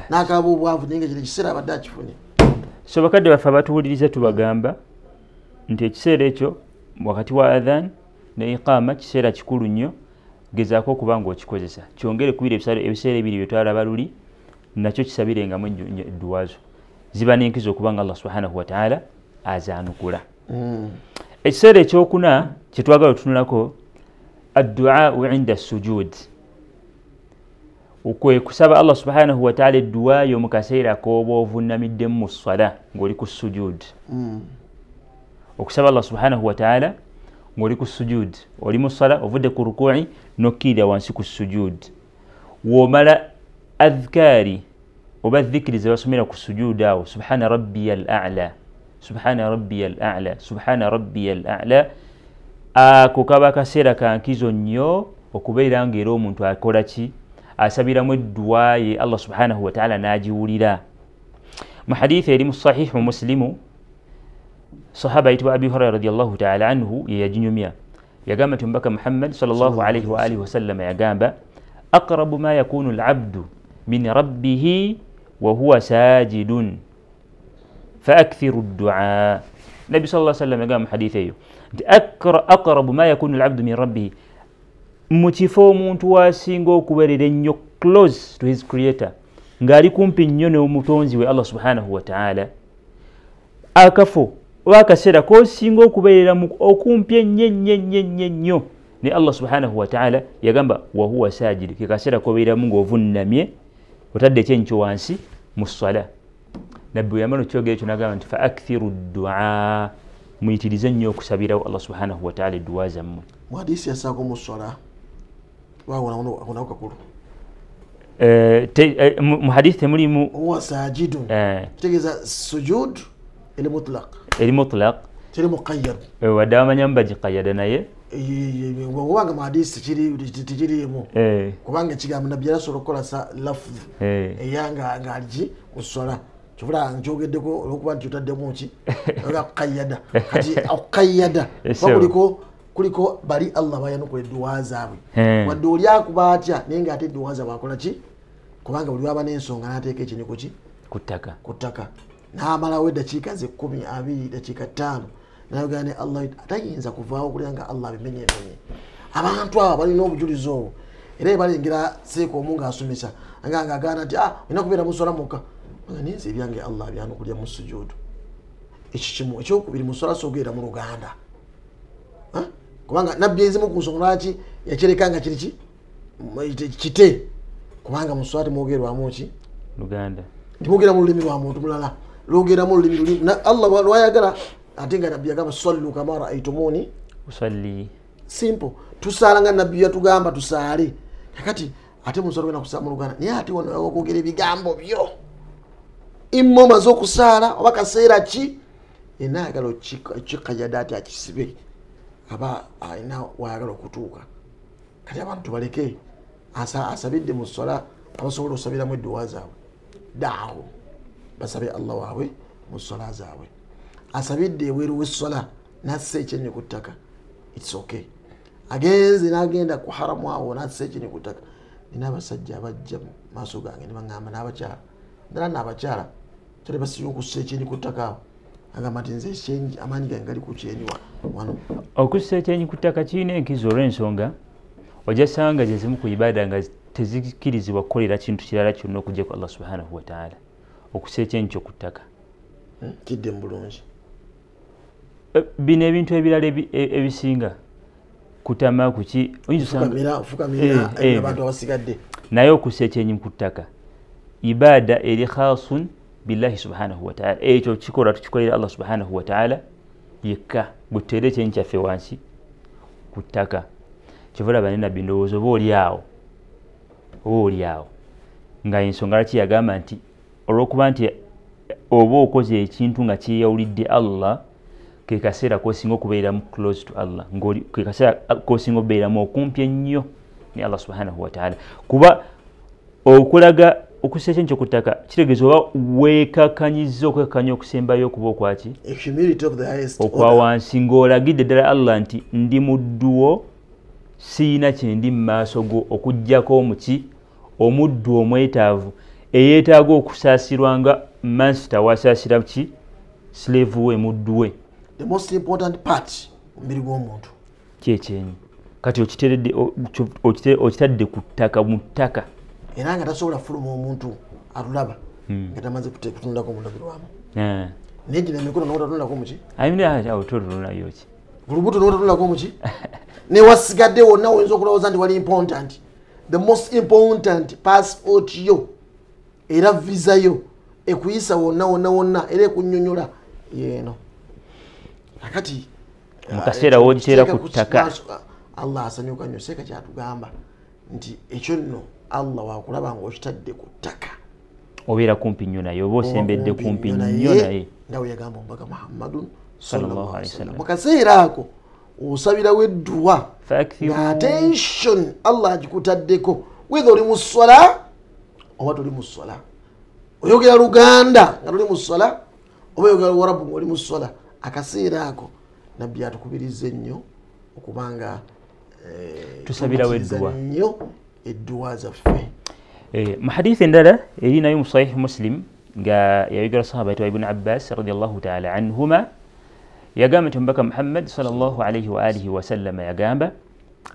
n'akaaba obwavu, naye nga kino ekiseera abadde akifunye. So bakadde baffe abatuwuliriza tubagamba nti ekiseera ekyo wakati wa adhan ne iqama kiseera kikulu nnyo, gezaako okuba ng'okikozesa, kyongere kubira ebiseera ebiri bye twalaba luli, nakyo kisabirengamu edduwa zo ziba n'enkizo okuba nga Allah subhanahu wa ta'ala azaanukula. Ekiseera ekyokuna kye twagala otutunulako, adduau inda sujud, kwe kusaba Allah subhanahu wa ta'ala edduwa yo mu kaseera k'oba ovunnamiddemu mu sswala ng'oli ku sujud. Okusaba Allah subhanahu wa ta'ala ng'oli ku sujud, oli mu sswala ovudde ku ruku'i n'okkirira wansi ku sujud, w'omala adhikaari oba dhikiri ze basomera ku sujud awo, subhana rabbiyal a'la, subhana rabbiyal a'la, subhana rabbiyal a'la, ako kaba kaseera kankizo nnyo okubeera ng'era omuntu akola ki? Asabiramu edduwa ye Allah subhanahu wa ta'ala n'agiwulira. Mu hadithi eri mu sahihu Muslimu, sahaba ayitibwa Abi Huraira radiyallahu ta'ala anhu ye yaginyumya, yagamba nti omubaka Muhammad sallallahu alaihi wa alihi wasallam yagamba aqrabu ma yakunu al-abdu min rabbihi wa huwa sajidun faakthiru ddua. Nabbi sallallahu alaihi wasallam yagamba mu hadithi eyo nti aqrabu ma yakunu al-abdu min rabbihi, mu kifo omuntu wasinga okubeerera ennyo close to his creator, ng'ali kumpi nnyo n'omutonzi we Allah subhanahu wa ta'ala. Akafo oba akaseera k'osinga okubeerera okumpi ennyo ennyo ennyo ennyo ennyo ne Allah subhanahu wa ta'ala, yagamba wa huwa sajid, ke kaseera k'obeeramu ng'ovunnamye otadde ekyenkyo wansi mu sswala. Nabbi yamala okyogera ekyo n'agamba nti fa akthiru ddu'a, muyitirize nnyo okusabirawo Allah subhanahu wa ta'ala edduwa zammwe. Mu hadisi yasaako mu sswala waawonako kakulu mu hadithi temulimu huwa sajidun, kitegeeza sujud eri mutlaq, eri mutlaq, teri muqayyad. Wadde abamanyamu bagiqayyada naye kubanga mu hadisi tekiriimu, kubanga ekigambo nabbi yali asobola okukola lafudh eya ng'aliki mu sswala. Kyovula nkyogeddeko olwokuba nti otaddemu ki okuqayyada. Kati okuqayyada kuba kuliko bali Allah bayanukula edduwa zaabwe, wadde oli akuba atya naye ng'ate edduwa zaabwe akola ki? Kubanga buli waba n'ensonga n'ateeka ekinyi ku ki? Ku ttaka, ku ttaka, n'amalawo eddakiika ze 10, 20, dakiika 5 n'ayogera ne Allah. Tayinza kuvaawo okulira nga Allah abimenyemenye. Abantu abo balina obujulizi obwo, era balengera seeka omu ng'asomesa nga agaana nti olina kubeera mu sswala mwokka. Naye nze ebyange Allah abyanukulira mu sujuudu. Ekyo kimu. Ekyokubiri, mu sswala soogera mu Luganda, kubanga nabbi ezimu ku nsonga lwaki yakireka nga kiri ki kite, kubanga mu sswala temwogerwamu ki Luganda, temwogera mu lulimi lwa muntu mulala, lwogeramu olulimi luli Allah lwayagala. Ate nga nabbi yagamba sallu kama raaitumuni usalli, simple, tusaala nga nabbi yatugamba tusaale. Kakati ate mu sswala ogenda kusaala mu Luganda, naye ate wano okwogera ebigambo byo imma omaze okusaala oba kaseera ki, yenna ayagala okikayada ati akisibe aba alina wayagala okutuuka. Kati abantu baleke asabidde mu sswala, abasobola osabiramu edduwa zaabwe daawo basabe Allah waabwe mu sswala zaabwe. Asabidde ebweru w'esswala n'assa ekyenyi ku ttaka, its okay. Agenze n'agenda ku haramu awo n'assa ekyenyi ku ttaka. Nina abasajja abajja mu maaso gange ne baŋŋamba, n'abakyala ddala n'abakyala tali basinga okussa ekyenyi ku ttaka awo, agamba nti nze ekyenyi amaanyi gange gali ku kyenyi wano. Okussa ekyenyi ku ttaka kirina enkizo olw'ensonga ojja sanga ze zimu ku ibaada nga tezikkirizibwa kukolera kintu kirala kyonna okuggyako Allah subhanahu wa ta'ala. Okussa ekyenyi kyo ku ttaka kidde mu bulungi. Bino ebintu ebirala ebisinga kutama kuki fukamira abantu abasigadde, naye okussa ekyenyi ku ttaka ibaada eri khasun billahi subhanahu wa ta'ala. Ekyo kikola tukikolera Allah subhanahu wa ta'ala yekka. Guteere ekyenyi kyaffe wansi ku ttaka. Kyova olaba ne nabbi ndowooza oba oli awo nga ensonga lwaki yagamba nti olw'okuba nti oba okoze ekintu nga kyeyawulidde Allah, ke kaseera k'osinga okubeeramu close to Allah, ke kaseera k'osinga okubeeramu okumpi ennyo ne Allah subhanahu wa ta'ala. Kuba okulaga okussa ekyenyi ku ttaka kitegeeza oba weekakanyiza okwekakanya okusembayo okuba okwaki okwa wansi, ng'olagidde ddala Allah nti ndi muddu wo, siyina kyendi mu maaso go okuggyako omuki omuddu omwetaavu eyeetaaga okusaasirwa nga mansita wasaasira ki slave we, muddu we. The most important part omubiri gw'omuntu kyekyenyi. Kati okitadde ku ttaka, mu ttaka, era nga tasobola fuluma omuntu atulaba nga tamaze kutundako mundabirwamu. Naye gino emikono n'otatundako muki, ototunulayo ki olubuto n'otatundako muki, newasigadde wonna oyinza okulowooza nti wali important. The most important passport yo era visa yo ekuyisa wonna wonna wonna era ekunnyonnyola yeeno. Kakati mu kaseera w'ogiteera ku ttaka Allah asanyuka nnyo. Seeka kyatugamba nti ekyo nno Allah wakulaba ng'okitadde ku ttaka obeera kumpi nnyo naye, oba osembedde kumpi nnyo naye, nga bwe yagamba omubaka Muhammadun sallallahu alaihi wasallam. Mu kaseera ako osabirawo edduwa nga attention Allah agikutaddeko, whether oli mu sswala oba toli mu sswala, oyogera Luganda nga toli mu sswala oba oyogera Luwarabu ng'oli mu sswala. Akaseera ako nabbi atukubiriza ennyo okubanga tusabirawo edduwa nnyo edduwa zaffe. Mu hadithi endala eri nayo mu Sahih Muslim nga yayogera sahaba yitibwa Ibn Abbas radiyallahu ta'ala anhuma, Yagamba nti Omubaka Muhammad sallallahu alaihi wa alihi wasallama yagamba,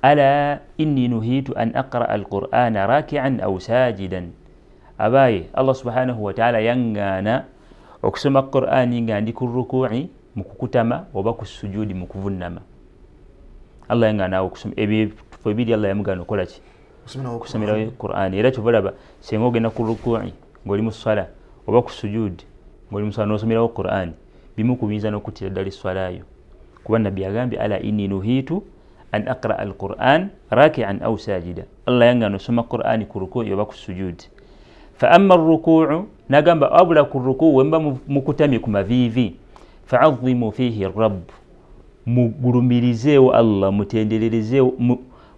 ala inni nuhitu an aqraa alqur'ana raki'an aw sajidan. Abaye Allah subhanahu wa ta'ala yaŋŋaana okusoma Qur'ani nga ndi ku ruku'i mu kukutama oba ku sujudi mu kuvunnama. Allah yaŋŋaana okusoma ebifo ebiri, Allah yamugaana okukola ki? Okusomerawo Qur'ani. Era kyova olaba singa ogenda ku ruku'i ng'oli mu swala oba ku sujudi ng'oli mu swala n'osomerawo Qur'ani, bimu ku biyinza n'okuttira ddala esswala yo, kuba Nabbi agambye ala inni nuhitu an aqraa alquran raki'an aw sajida. Allah yaŋŋaana osoma Qur'ani ku ruku'i oba ku sujudi. Fa amma arruku'u, nagamba abula ku ruku'u wemba mukutamye ku maviivi, fa'azzimu fihi rabb, mugulumirizeewo Allah, mutendererezeewo,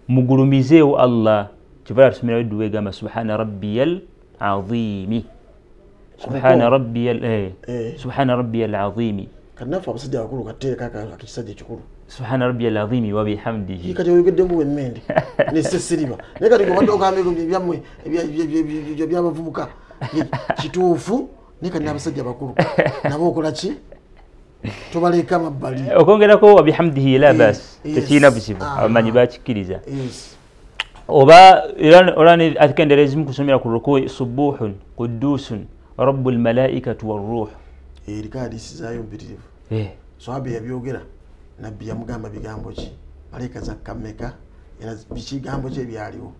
mugulumizeewo Allah. Kyova tusomerawo edduwa egamba subhana rabbiyal azimi, subhana rabbiyal subhana rabbiyal azimi. Kati naffe abasajja abakulu kateeka akakisajja ekikulu subhana rabbiyal azimi wa bihamdihi. Kati oyogedde mbu emmende nesesiriba, naye kati gobadde ogamba ebyammwe ebyabavubuka kituufu, naye kati n'abasajja abakulu nabo okola ki? Tobaleka mabbali. Okwongerako wa bihamdihi la bas, tekirina buzibu, abamanyi bakikkiriza. Oba era akendeera ezimu kusomera ku ruku'i, subuhun qudusun rabbul malaikatu warruh. Eriko hadisi zaayo mpitirivu. Swabi yabyogera, Nabbi yamugamba bigambo ki? Malayika zakka mmeka? Era bikigambo ki ebyaliwo?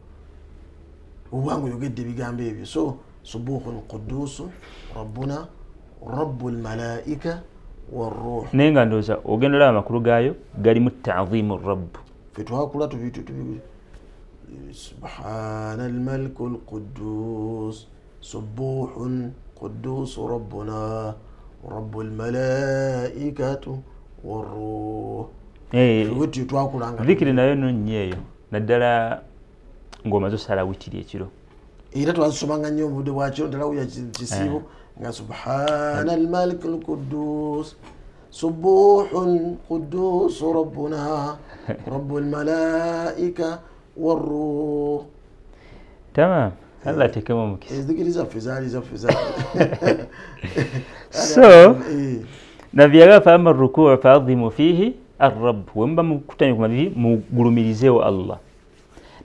Obanga oyogedde ebigambo ebyo. So subuhun qudusun rabbuna rabbul malaika warruh. Naye nga ndowooza ogenda olaba amakulu gaayo galimu ta'zimu rabb. Ffe twakula tubi subhana almaliku alquddus subuhun quddus rabbuna rabbul malaikatu warruh. Twakulanga dhikiri nayo nno nnyo eyo, naddala ng'omaze osala witiri ekiro. Era twazisomanga nnyo obudde bwakiro, ddala wuya kisiibo nga subhana almalik alquddus subuhun quddus rabbuna rabbul malaika warruh. Tamam, Allah ateekemu omukisa. Ezikiri zaffe zaali zaffe zaali. So Nabbi yagamba fa amma rukuu fa'adhimu fihi arrabb, wemba mukutamye ku mavivi mugulumirizeewo Allah.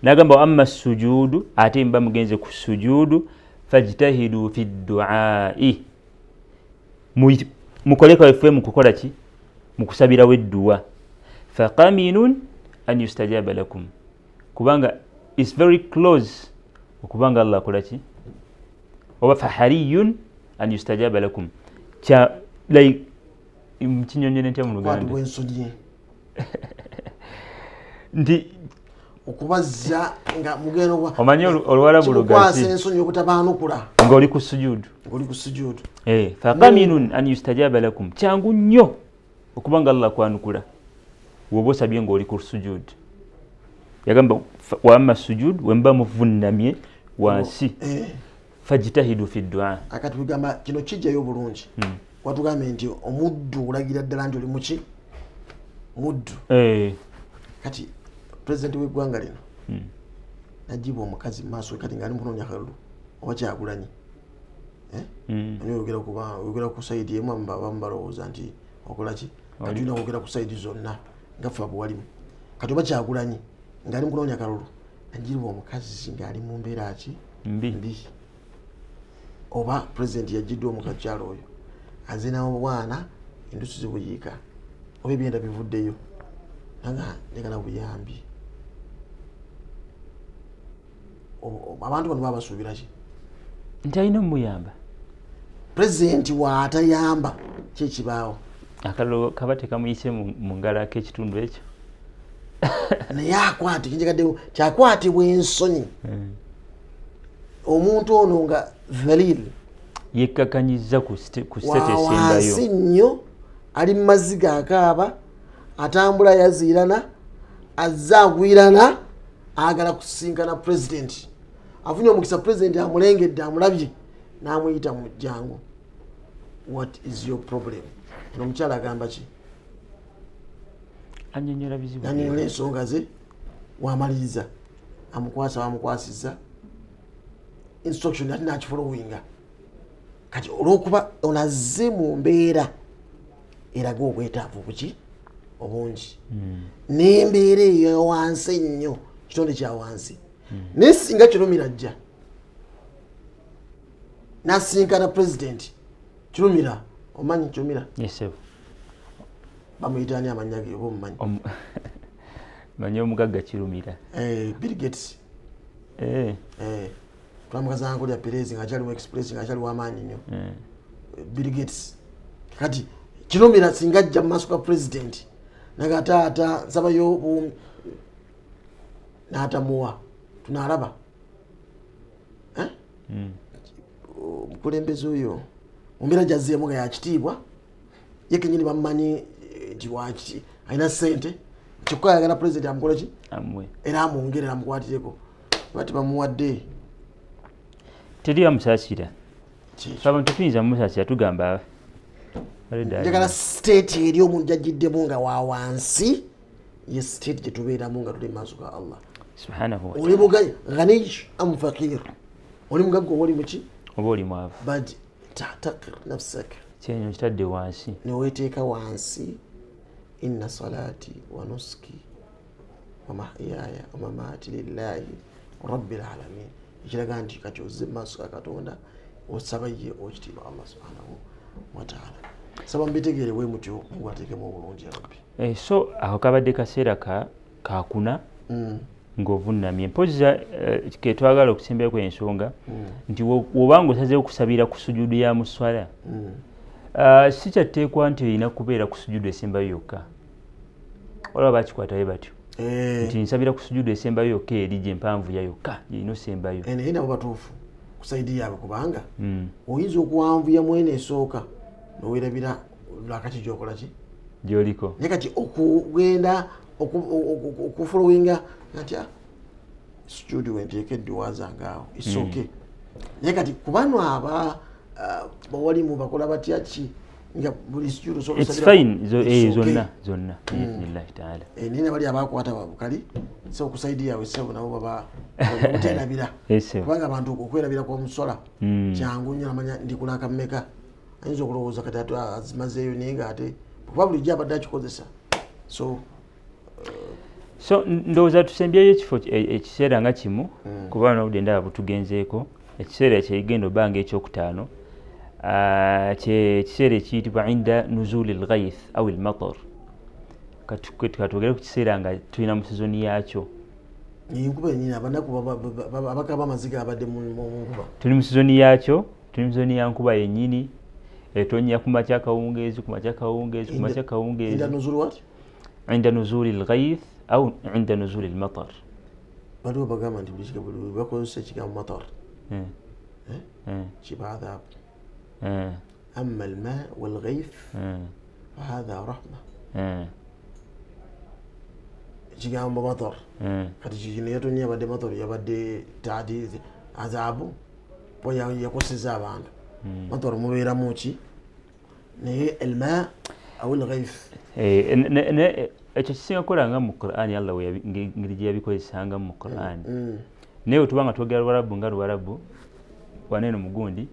Nagamba wa amma sujudu, ate mba mugenze ku sujudu, fajtahidu fi duai, mukole kawefube mu kukola ki? Mu kusabirawo edduwa. Faqaminun an yustajaba lakum, kubanga is very close okubanga Allah akola ki? Oba fahariyun an yustajaba lakum, kya like kinyonnyole ntya mu Luganda? Nti okubazza nga mugenda omanyi Oluwarabu lugazi ensonyi obutabaanukula ng'oli ku sujudu, ng'oli ku sujudu. Faqaminun an yustajaba lakum, kyangu nnyo okubanga Allah kwanukula woba osabye ng'oli ku sujudu. Yagamba wa amma sujud, wemba muvunnamye wansi, fajtahidu fi du'a. Akati bigamba kino kijjayo bulungi. Watugambye nti omuddu olagira ddala nti oli muki? Muddu. Kati pulezidenti w'eggwanga lino najjibwa omukazi mu maaso kati ng'ali mukunoonya kalulu oba Kyagulanyi. Ani oyogera ku sayidi emu, abamu balowooza nti okola ki? Kati tulina okwogera ku sayidi zonna nga ffe abawalimu. Kati oba Kyagulanyi ng'ali mukunoonya kalulu najjibwa omukazi ng'ali mu mbeera ki? Mbi. Oba pulezidenti yajjiddwa omukakyalo oyo azina obwana endusu zibuyiika oba ebyenda bivuddeyo, nanga njagala buyambi. Abantu bano babasuubira ki? Nti alina omuyamba. Pulezidenti waatayamba kyekibaawo, akalulu kaba tekamuyise mu ngalo ak'ekitundu ekyo. Naye akwate kinjagaddewo kyakwatibwa ensonyi. Omuntu ono nga dhalil yekkakanyiza ku state esembayo wansi nnyo, ali mu maziga akaaba, atambula yaziirana, azze agwirana, ayagala kusisinkana pulezidenti. Afunye omukisa, pulezidenti amulengedde, amulabye, n'amuyita mu jjangu, what is your problem? Ono omukyala agamba ki? Annyonnyola bizibu, annyonnyola ensonga ze, wamaliriza amukwasa, bamukwasizza instruction ate n'akifolowinga. Kati olw'okuba ono azze mu mbeera Eraga obwetaavu buki obungi. N'embeera eyo wansi ennyo, kitonde kya wansi. Naye singa Kirumira ajja n'asinkana president Kirumira, omanyi Kirumira? Yes, sir. Bamuyita ani amannya ge oba omumanyi? Manyi omugagga Kirumira. Bill Gates. Twamukazanko lya Perez ng'akyali mu Express ng'akyali w'amaanyi nnyo. Bill Gates. Kati Kirumira singa ajja mu maaso ga president naga taata nsabayo n'atamuwa, tunaalaba. Omukulembeze oyo mu mbeera gy'azzeemu nga ya kitiibwa, ye kennyini bamumanyi nti waki alina ssente, kyokka ayagala president amukole ki? Era amwongere amukwatireko. Bati bamuwadde. Teri amusaasira. Abantu tuyinza mumusaasira tugamba. Njagala state eri omuntu gy'ajjiddemu nga wa wansi, ye state gye tubeeramu nga tuli mu maaso ga Allah. Subhanahu wa ta'ala. Oli mugagga ghaniy am faqir? Oli mugagga oba oli muki? Oba oli mwavu. But tahtakir nafsak. Kyenyo kitadde wansi. Ne weeteeka wansi. Inna salati wa nusuki wa mahyaya wa mamati lillahi rabbil alamin. Ekiraga nti kati ozze mu maaso ga Katonda osaba ye okitiibwa Allah subhanahu wa ta'ala. Saba mbitegeere bwe mutyo Mungu ateekemu obulungi ya Rabbi. So aho kabadde kaseera kakuna ng'ovunnamye. Mpozzi ke twagala okusembayo ensonga nti w'obanga osazeewo okusabira ku sujudu ya muswala, si kyatteekwa nti erina kubeera ku sujudu esembayo yokka. Waliwo abakikwatayo batyo nti nsabira ku sujudu esembayo yokka eri gye mpanvu ya yokka erina osembayo. Naye nabo batuufu ku saidi yaabwe kubanga oyinza okuwanvuya mwene esooka nowerabira lwakati gyokola ki gyoliko. Naye kati okugenda okufolowinga nti sujudu wenteeka edduwa zange awo, it's okay. Naye kati ku bano aba bawalimu bakola batya ki nga buli sujudu osobola It's fine zonna zonna biiznillahi taala. Naye nabali abakwata babukali so ku saidi yaabwe ssebo nabo baba obuteerabira kubanga abantu okwerabira kwa musola kyangu nnyo namanya ndi kulaka mmeka. Ayinza okulowooza kati ate azimazeeyo naye ng'ate kuba bulijjo abadde akikozesa. So ndowooza tusembyeyo ekifo ekiseera nga kimu kuba n'obudde ndaba butugenzeeko. Ekiseera kyegenda obba nga ekyokutaano kyekiseera ekiyitibwa inda nuzuli lghaith au lmatar. Katwogere ku kiseera nga tulina mu sizoni yaakyo. Enkuba yennyini abanaku abakaba amaziga abadde mu nkuba. Tuli mu sizoni yaakyo, tuli mu sizoni ya nkuba yennyini. Etonnya ku makya kawungeezi, ku makya kawungeezi, ku makya kawungeezi. Inda nuzuli what? Inda nuzuli lghaith au inda nuzuli lmatar. Waliwo bagamba nti buli bakozesa ekigambo matar kiba adhabu. Amma alma walghaith fahadha rahma. Ekigambo matar kati kino yatonnya yabadde matar yabadde taadi adhabu po yakoseza abantu. Matar mubeeramu ki? Naye alma au alghaith. Ekyo kisinga kukola nga mu Qur'ani Allah engeri gye yabikozesanga mu Qur'ani. Naye bwe tuba nga twogera Luwarabu nga Luwarabu wano eno mugundi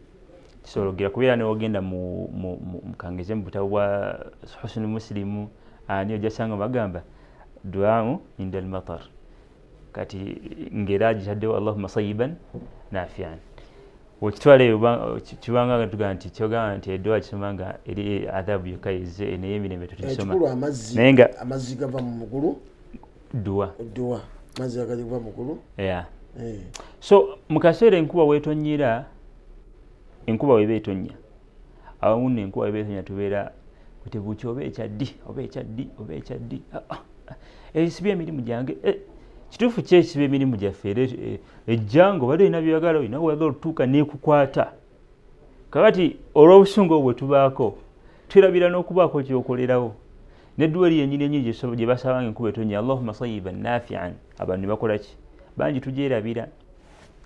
kisobola okugira kubeera newogenda mukangeze mu butabo bwa Husni Muslimu ani ojja sanga bagamba duau inda almatar. Kati ng'era agitaddewo Allahumma sayyiban nafian. Wekitwala eyo kibanga tugamba nti kyogamba nti edduwa kisoma nga eri adhabu yokka ezze naye emirembe tetugisoma. Ekikulu naye nga amazzi gava mu mugulu dduwa amazzi gava mu mugulu. So mu kaseera enkuba weetonnyera, enkuba weba etonnya awamu nno enkuba weba etonnya tubeera kutebuki oba ekyaddi oba ekyaddi oba ekyaddi esibya emirimu gyange. Kituufu ki ekisiba emirimu gyaffe era ejja nga obadde olina by'oyagala olina w'oyagala otuuka n'ekukwata. Kakati olw'obusungu obwo bwe tubaako twerabira n'okubaako ky'okolerawo. N'edduwa eri yennyini yennyini gye basaba nga enkuba etonnya Allahumma sayyiban nafian, abantu ne bakola ki? Bangi tugyerabira.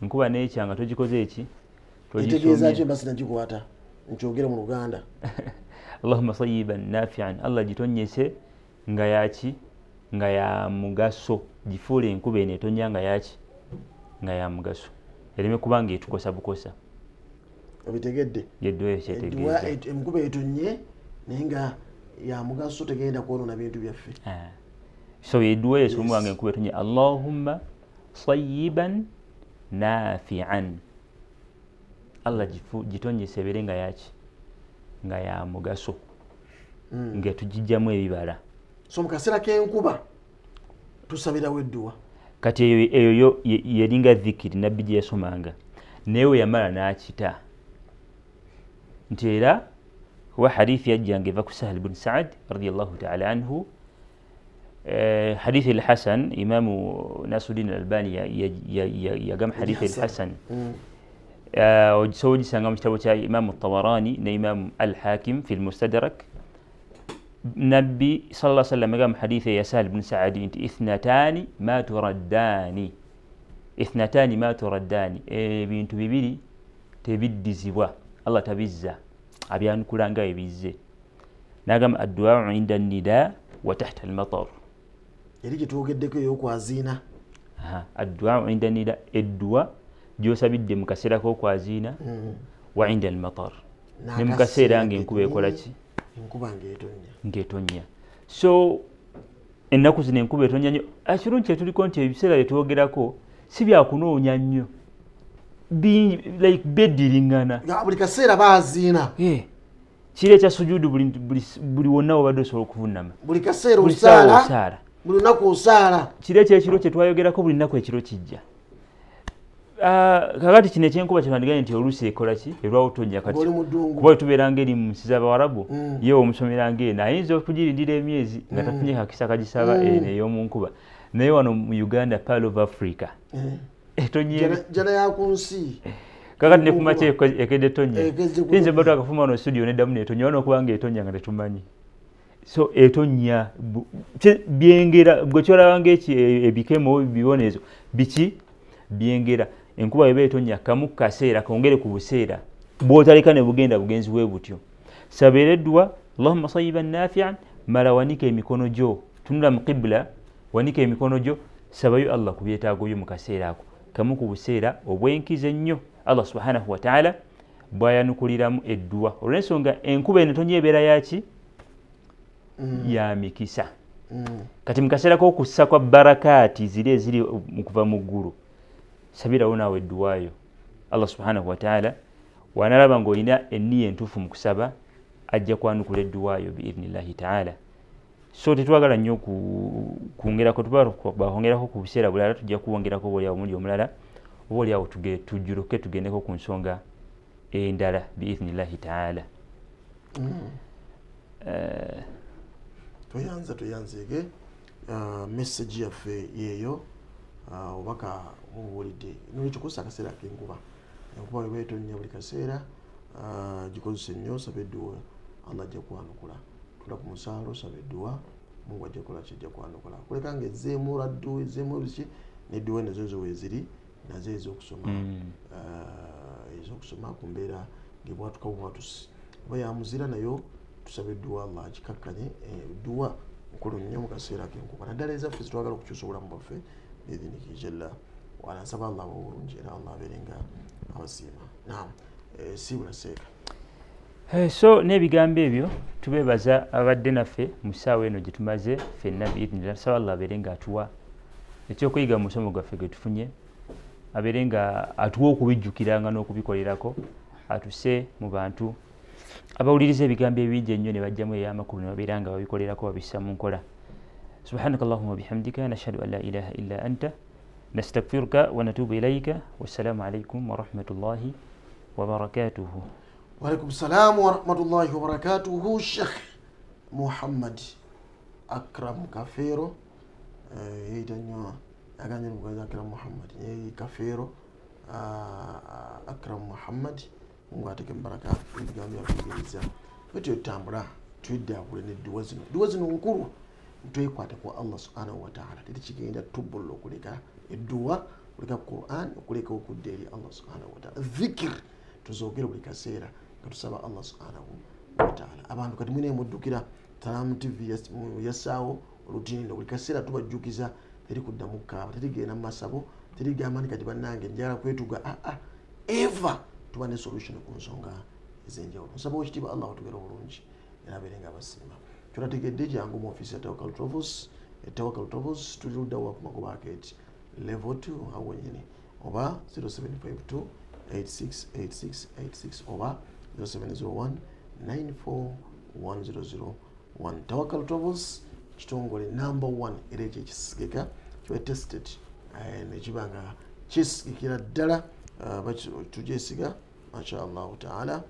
Enkuba n'ekya nga togikoze eki? Etegeeza ki mba sinagikwata nkyogere mu Luganda? Allahumma sayyiban nafian, Allah gitonnyese nga yaki? Nga ya mugaso. Gifuule enkuba eno etonnya nga yaki? Nga ya mugaso, ereme kuba nga etukosa bukosa. Obitegedde? Yedduwa eyo kyetegeeza. Enkuba etonnye naye nga Ya mugaso tegenda kwonoona bintu byaffe. So edduwa esomwa nga enkuba etonnya, Allahumma sayyiban nafi'an, Allah gitonyese ebeere nga yaki, nga ya mugaso, nga tugijjamu ebibala. So mu kaseera k'enkuba tusabirawo edduwa. Kati eyo yeringa dhikiri nabbi gye yasomanga, naye we yamala n'akita nti era kuba hadithi yajjanga eva ku Sahal bin Saad radiyallahu ta'ala anhu, hadithi al-Hasan, Imamu Nasiruddin al-Albani yagamba hadithi al-Hasan, osobola ogisanga mu kitabo kya Imamu Tabarani ne Imamu al-Hakim fi al-Mustadrak. Nabbi sallallahu alaihi wasallam yagamba hadithi ya Sahal bin Saad nti ithnatani ma turaddani, ithnatani ma turaddani, ebintu bibiri tebiddizibwa, Allah tabizza, abyanukula nga ebizze. N'agamba addu'a inda nida wa tahta al-matar, eri gye ey'okwaziina. Addu'a inda nida, edduwa gy'osabidde mu kaseera k'okwaziina, wa inda al-matar, ne mu kaseera ng'enkuba ekola ki, enkuba ng'etonnya. So ennaku zino enkuba etonya nnyo. Ekirungi kyetuliko nti ebiseera bye twogerako si byakunoonya nnyo, like beddiringana buli kaseera baaziina. Kiri ekya sujudu buli wonna wobadde osobola okuvunama, buli kaseera osaala, buli lunaku osaala. Kiri ekyekiro kye twayogerako buli nnaku ekiro kijja. Kakati kino ekyenkuba kyebandiganye nti oluusi ekola ki, erwawo tonya. Kati kuba tubeeranga eri mu nsi z'Abawarabu, ye omusomeranga eno ayinza okugirindira emyezi nga tafunye kakisa kagisaba eno ey'omu nkuba. Naye wano mu Uganda, Pearl of Africa, etonye jana ya ku nsi. Kakati ne kumakya ekedde tonya, tuyinza bba twakafuma wano studio neddamu netonya wano okubanga etonya nga tetumanyi. So etonya byengera, gwe kyolabanga ebikemo ebibonezo biki byengera. Enkuba eba etonya kamu kaseera kongere ku buseera bw'otaleka ne bugenda bugenzi bwe butyo. Sabeera edduwa Allahumma sayyiban nafi'an, mala wanika emikono gyo, tunula mu qibla, wanika emikono gyo, sabayo Allah ku byetaago byo mu kaseera ako kamu ku buseera obwenkiza ennyo Allah subhanahu wa ta'ala bw'ayanukuliramu edduwa. Olw'ensonga enkuba eno etonya ebeera yaki, ya mikisa. Kati mu kaseera k'okussa kwa barakaati ziri eziri mu kuva mu ggulu, sabirawo naawe edduwaayo. Allah subhanahu wa ta'ala wanalaba ng'olina enniya entuufu mu kusaba, ajja kwanukula edduwaayo biidhnillahi ta'ala. So tetwagala nnyo kwongerako, tubakwongerako ku buseera bulala, tujja kuwongerako oba oliawo omuli omulala, oba oliawo tujjuruke tugendeko ku nsonga endala biidhnillahi ta'ala. Toyanza toyanzeege, message yaffe yeeyo, obubaka bubuulidde. Nolwekyo kozesa akaseera ak'enkuba, enkuba bw'eba etonnya buli kaseera gikozese nnyo, saba edduwa, Allah ajja kwanukula. Tula ku musaalo, saba edduwa, Mungu ajja kukola ki, ajja kwanukula. Kuleka ng'ezzeemu raddu, ezzeemu biki, n'edduwa nazo zo weeziri, nazo ez'okusoma, ez'okusoma ku mbeera ng'ebwatuka bwatusi. Oba ya muzira nayo tusabe edduwa Allah agikakkanye. Edduwa nkulu nnyo mu kaseera ak'enkuba, naddala ezaffe zetwagala okukyusa obulamu bwaffe biidhinihi jalla waala. Nsaba Allah abawe obulungi era Allah abeere nga abasiima. Naam, siibula seeka. So n'ebigambo ebyo tubeebaza abadde naffe mu ssaawa eno gye tumaze ffenna biidhinillah. Tusaba Allah abeere nga atuwa ekyokuyiga mu musomo gwaffe gwe tufunye, abeere nga atuwa okubijjukiranga n'okubikolerako, atuse mu bantu abawuliriza ebigambo ebingi ennyo ne bajjamu ey'amakulu ne babeera nga babikolerako babissa mu nkola. Subhanaka Allahumma bihamdika nashhadu an la ilaha illa anta nastaghfiruka wa natubu ilayka. Wassalamu alaykum wa rahmatullahi wa barakatuhu. Wa alaykum salaam wa rahmatullahi wa barakatuhu. Sheikh Muhammad Akram Kafeero, yeyita nnyo agambye mukazi Akram Muhammad, ye Kafeero Akram Muhammad, Mungu ateke mbaraka ebigambo byakuyigiriza. Bwetyo tutambula twidde akule n'edduwa zino. Edduwa zino nkulu, twekwate ku Allah subhanahu wa ta'ala. Teri kigenda tubbulula okuleka edduwa, okuleka Quran, okuleka okudda eri Allah subhanahu wa ta'ala. Dhikr tuzoogere buli kaseera nga tusaba Allah subhanahu wa ta'ala. Abantu kati mwine muddukira Salaam TV yassaawo olutindo, buli kaseera tubajjukiza teri kuddamu kukaaba, terigenda mu masabo, terigamba nti kati bannange njagala kwetuga. Eva tuba ne solution ku nsonga ez'enjawulo. Nsaba ekitiibwa Allah atugere obulungi era abeere nga abasiima. Kyonategedde, jangu mu ofiisi ya Tawakal Travels. Tawakal Travels tuli ludda wa ku Magoba Arcade level 2 awo wennyini, oba 0752 868686 oba 0701 941001. Tawakal Travels kitongole number 1 era ekyo ekisigika kiba tested nekiba nga kisigikira ddala, tugyesiga masha Allahu taala.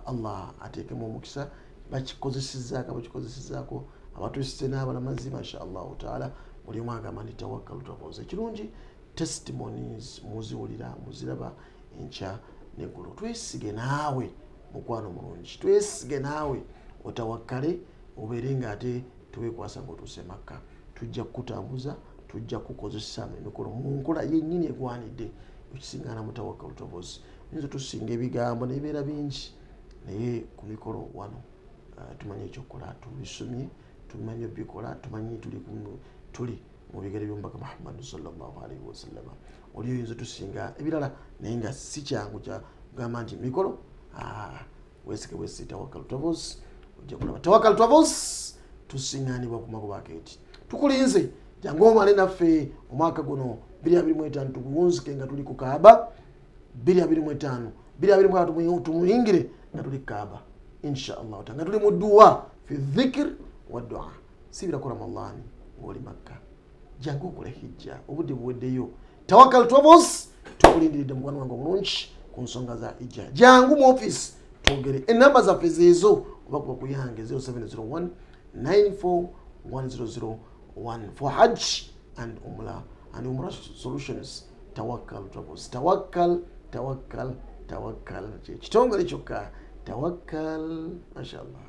Allah ateekemu omukisa. Bakikozesezzaako, abakikozesezzaako abatuusise n'abalamazi, masha Allahu taala, buli omu agamba nti Tawakal Travels ekirungi. Testimonies muziwulira, muziraba enkya neggulo. Twesige naawe mukwano mulungi, twesige naawe otawakkale, obeere nga ate teweekwasa ng'otuuse Makka. Tujja kukutambuza, tujja kukozesa emikolo mu nkola yennyini egwanidde. Okisiŋŋaana mu Tawakal Travels. Oyinza tusinga ebigambo nebibeera bingi, naye ku mikolo wano tumanyi ekyokukola, tubisomye, tumanyi obikola, tumanyi tuli mu bigere by'omubaka Muhammadu sallallahu alaihi wasallama. Oli oyinza tusinga ebirala, naye nga si kyangu kyagamba nti mikolo wesike wesi Tawakal Travels, ojja kulaba. Tawakal Travels tusiŋŋaanibwa ku Magoba Arcade. Tukulinze, jangu omale naffe omwaka guno 2025, tuguwunzike nga tuli ku Kaaba. 2025, 2026 tumuyingire nga tuli Kaaba insha Allahu taala, nga tuli mu dduwa, fi dhikr wa dua. Sibirako Ramadhani ng'oli Makka, jangu okole hijja, obudde buweddeyo. Tawakal Travels tukulindiridde mukwano wange omulungi ku nsonga za hijja. Jangu mu office twogere, enamba zaffe zeezo, oba kuba kuyange 0701 941001 for hajj and umrah and umrah solutions. Tawakkal Travels. Tawakkal, tawakkal, tawakkal, kitongole kyokka tawakkal, mashallah.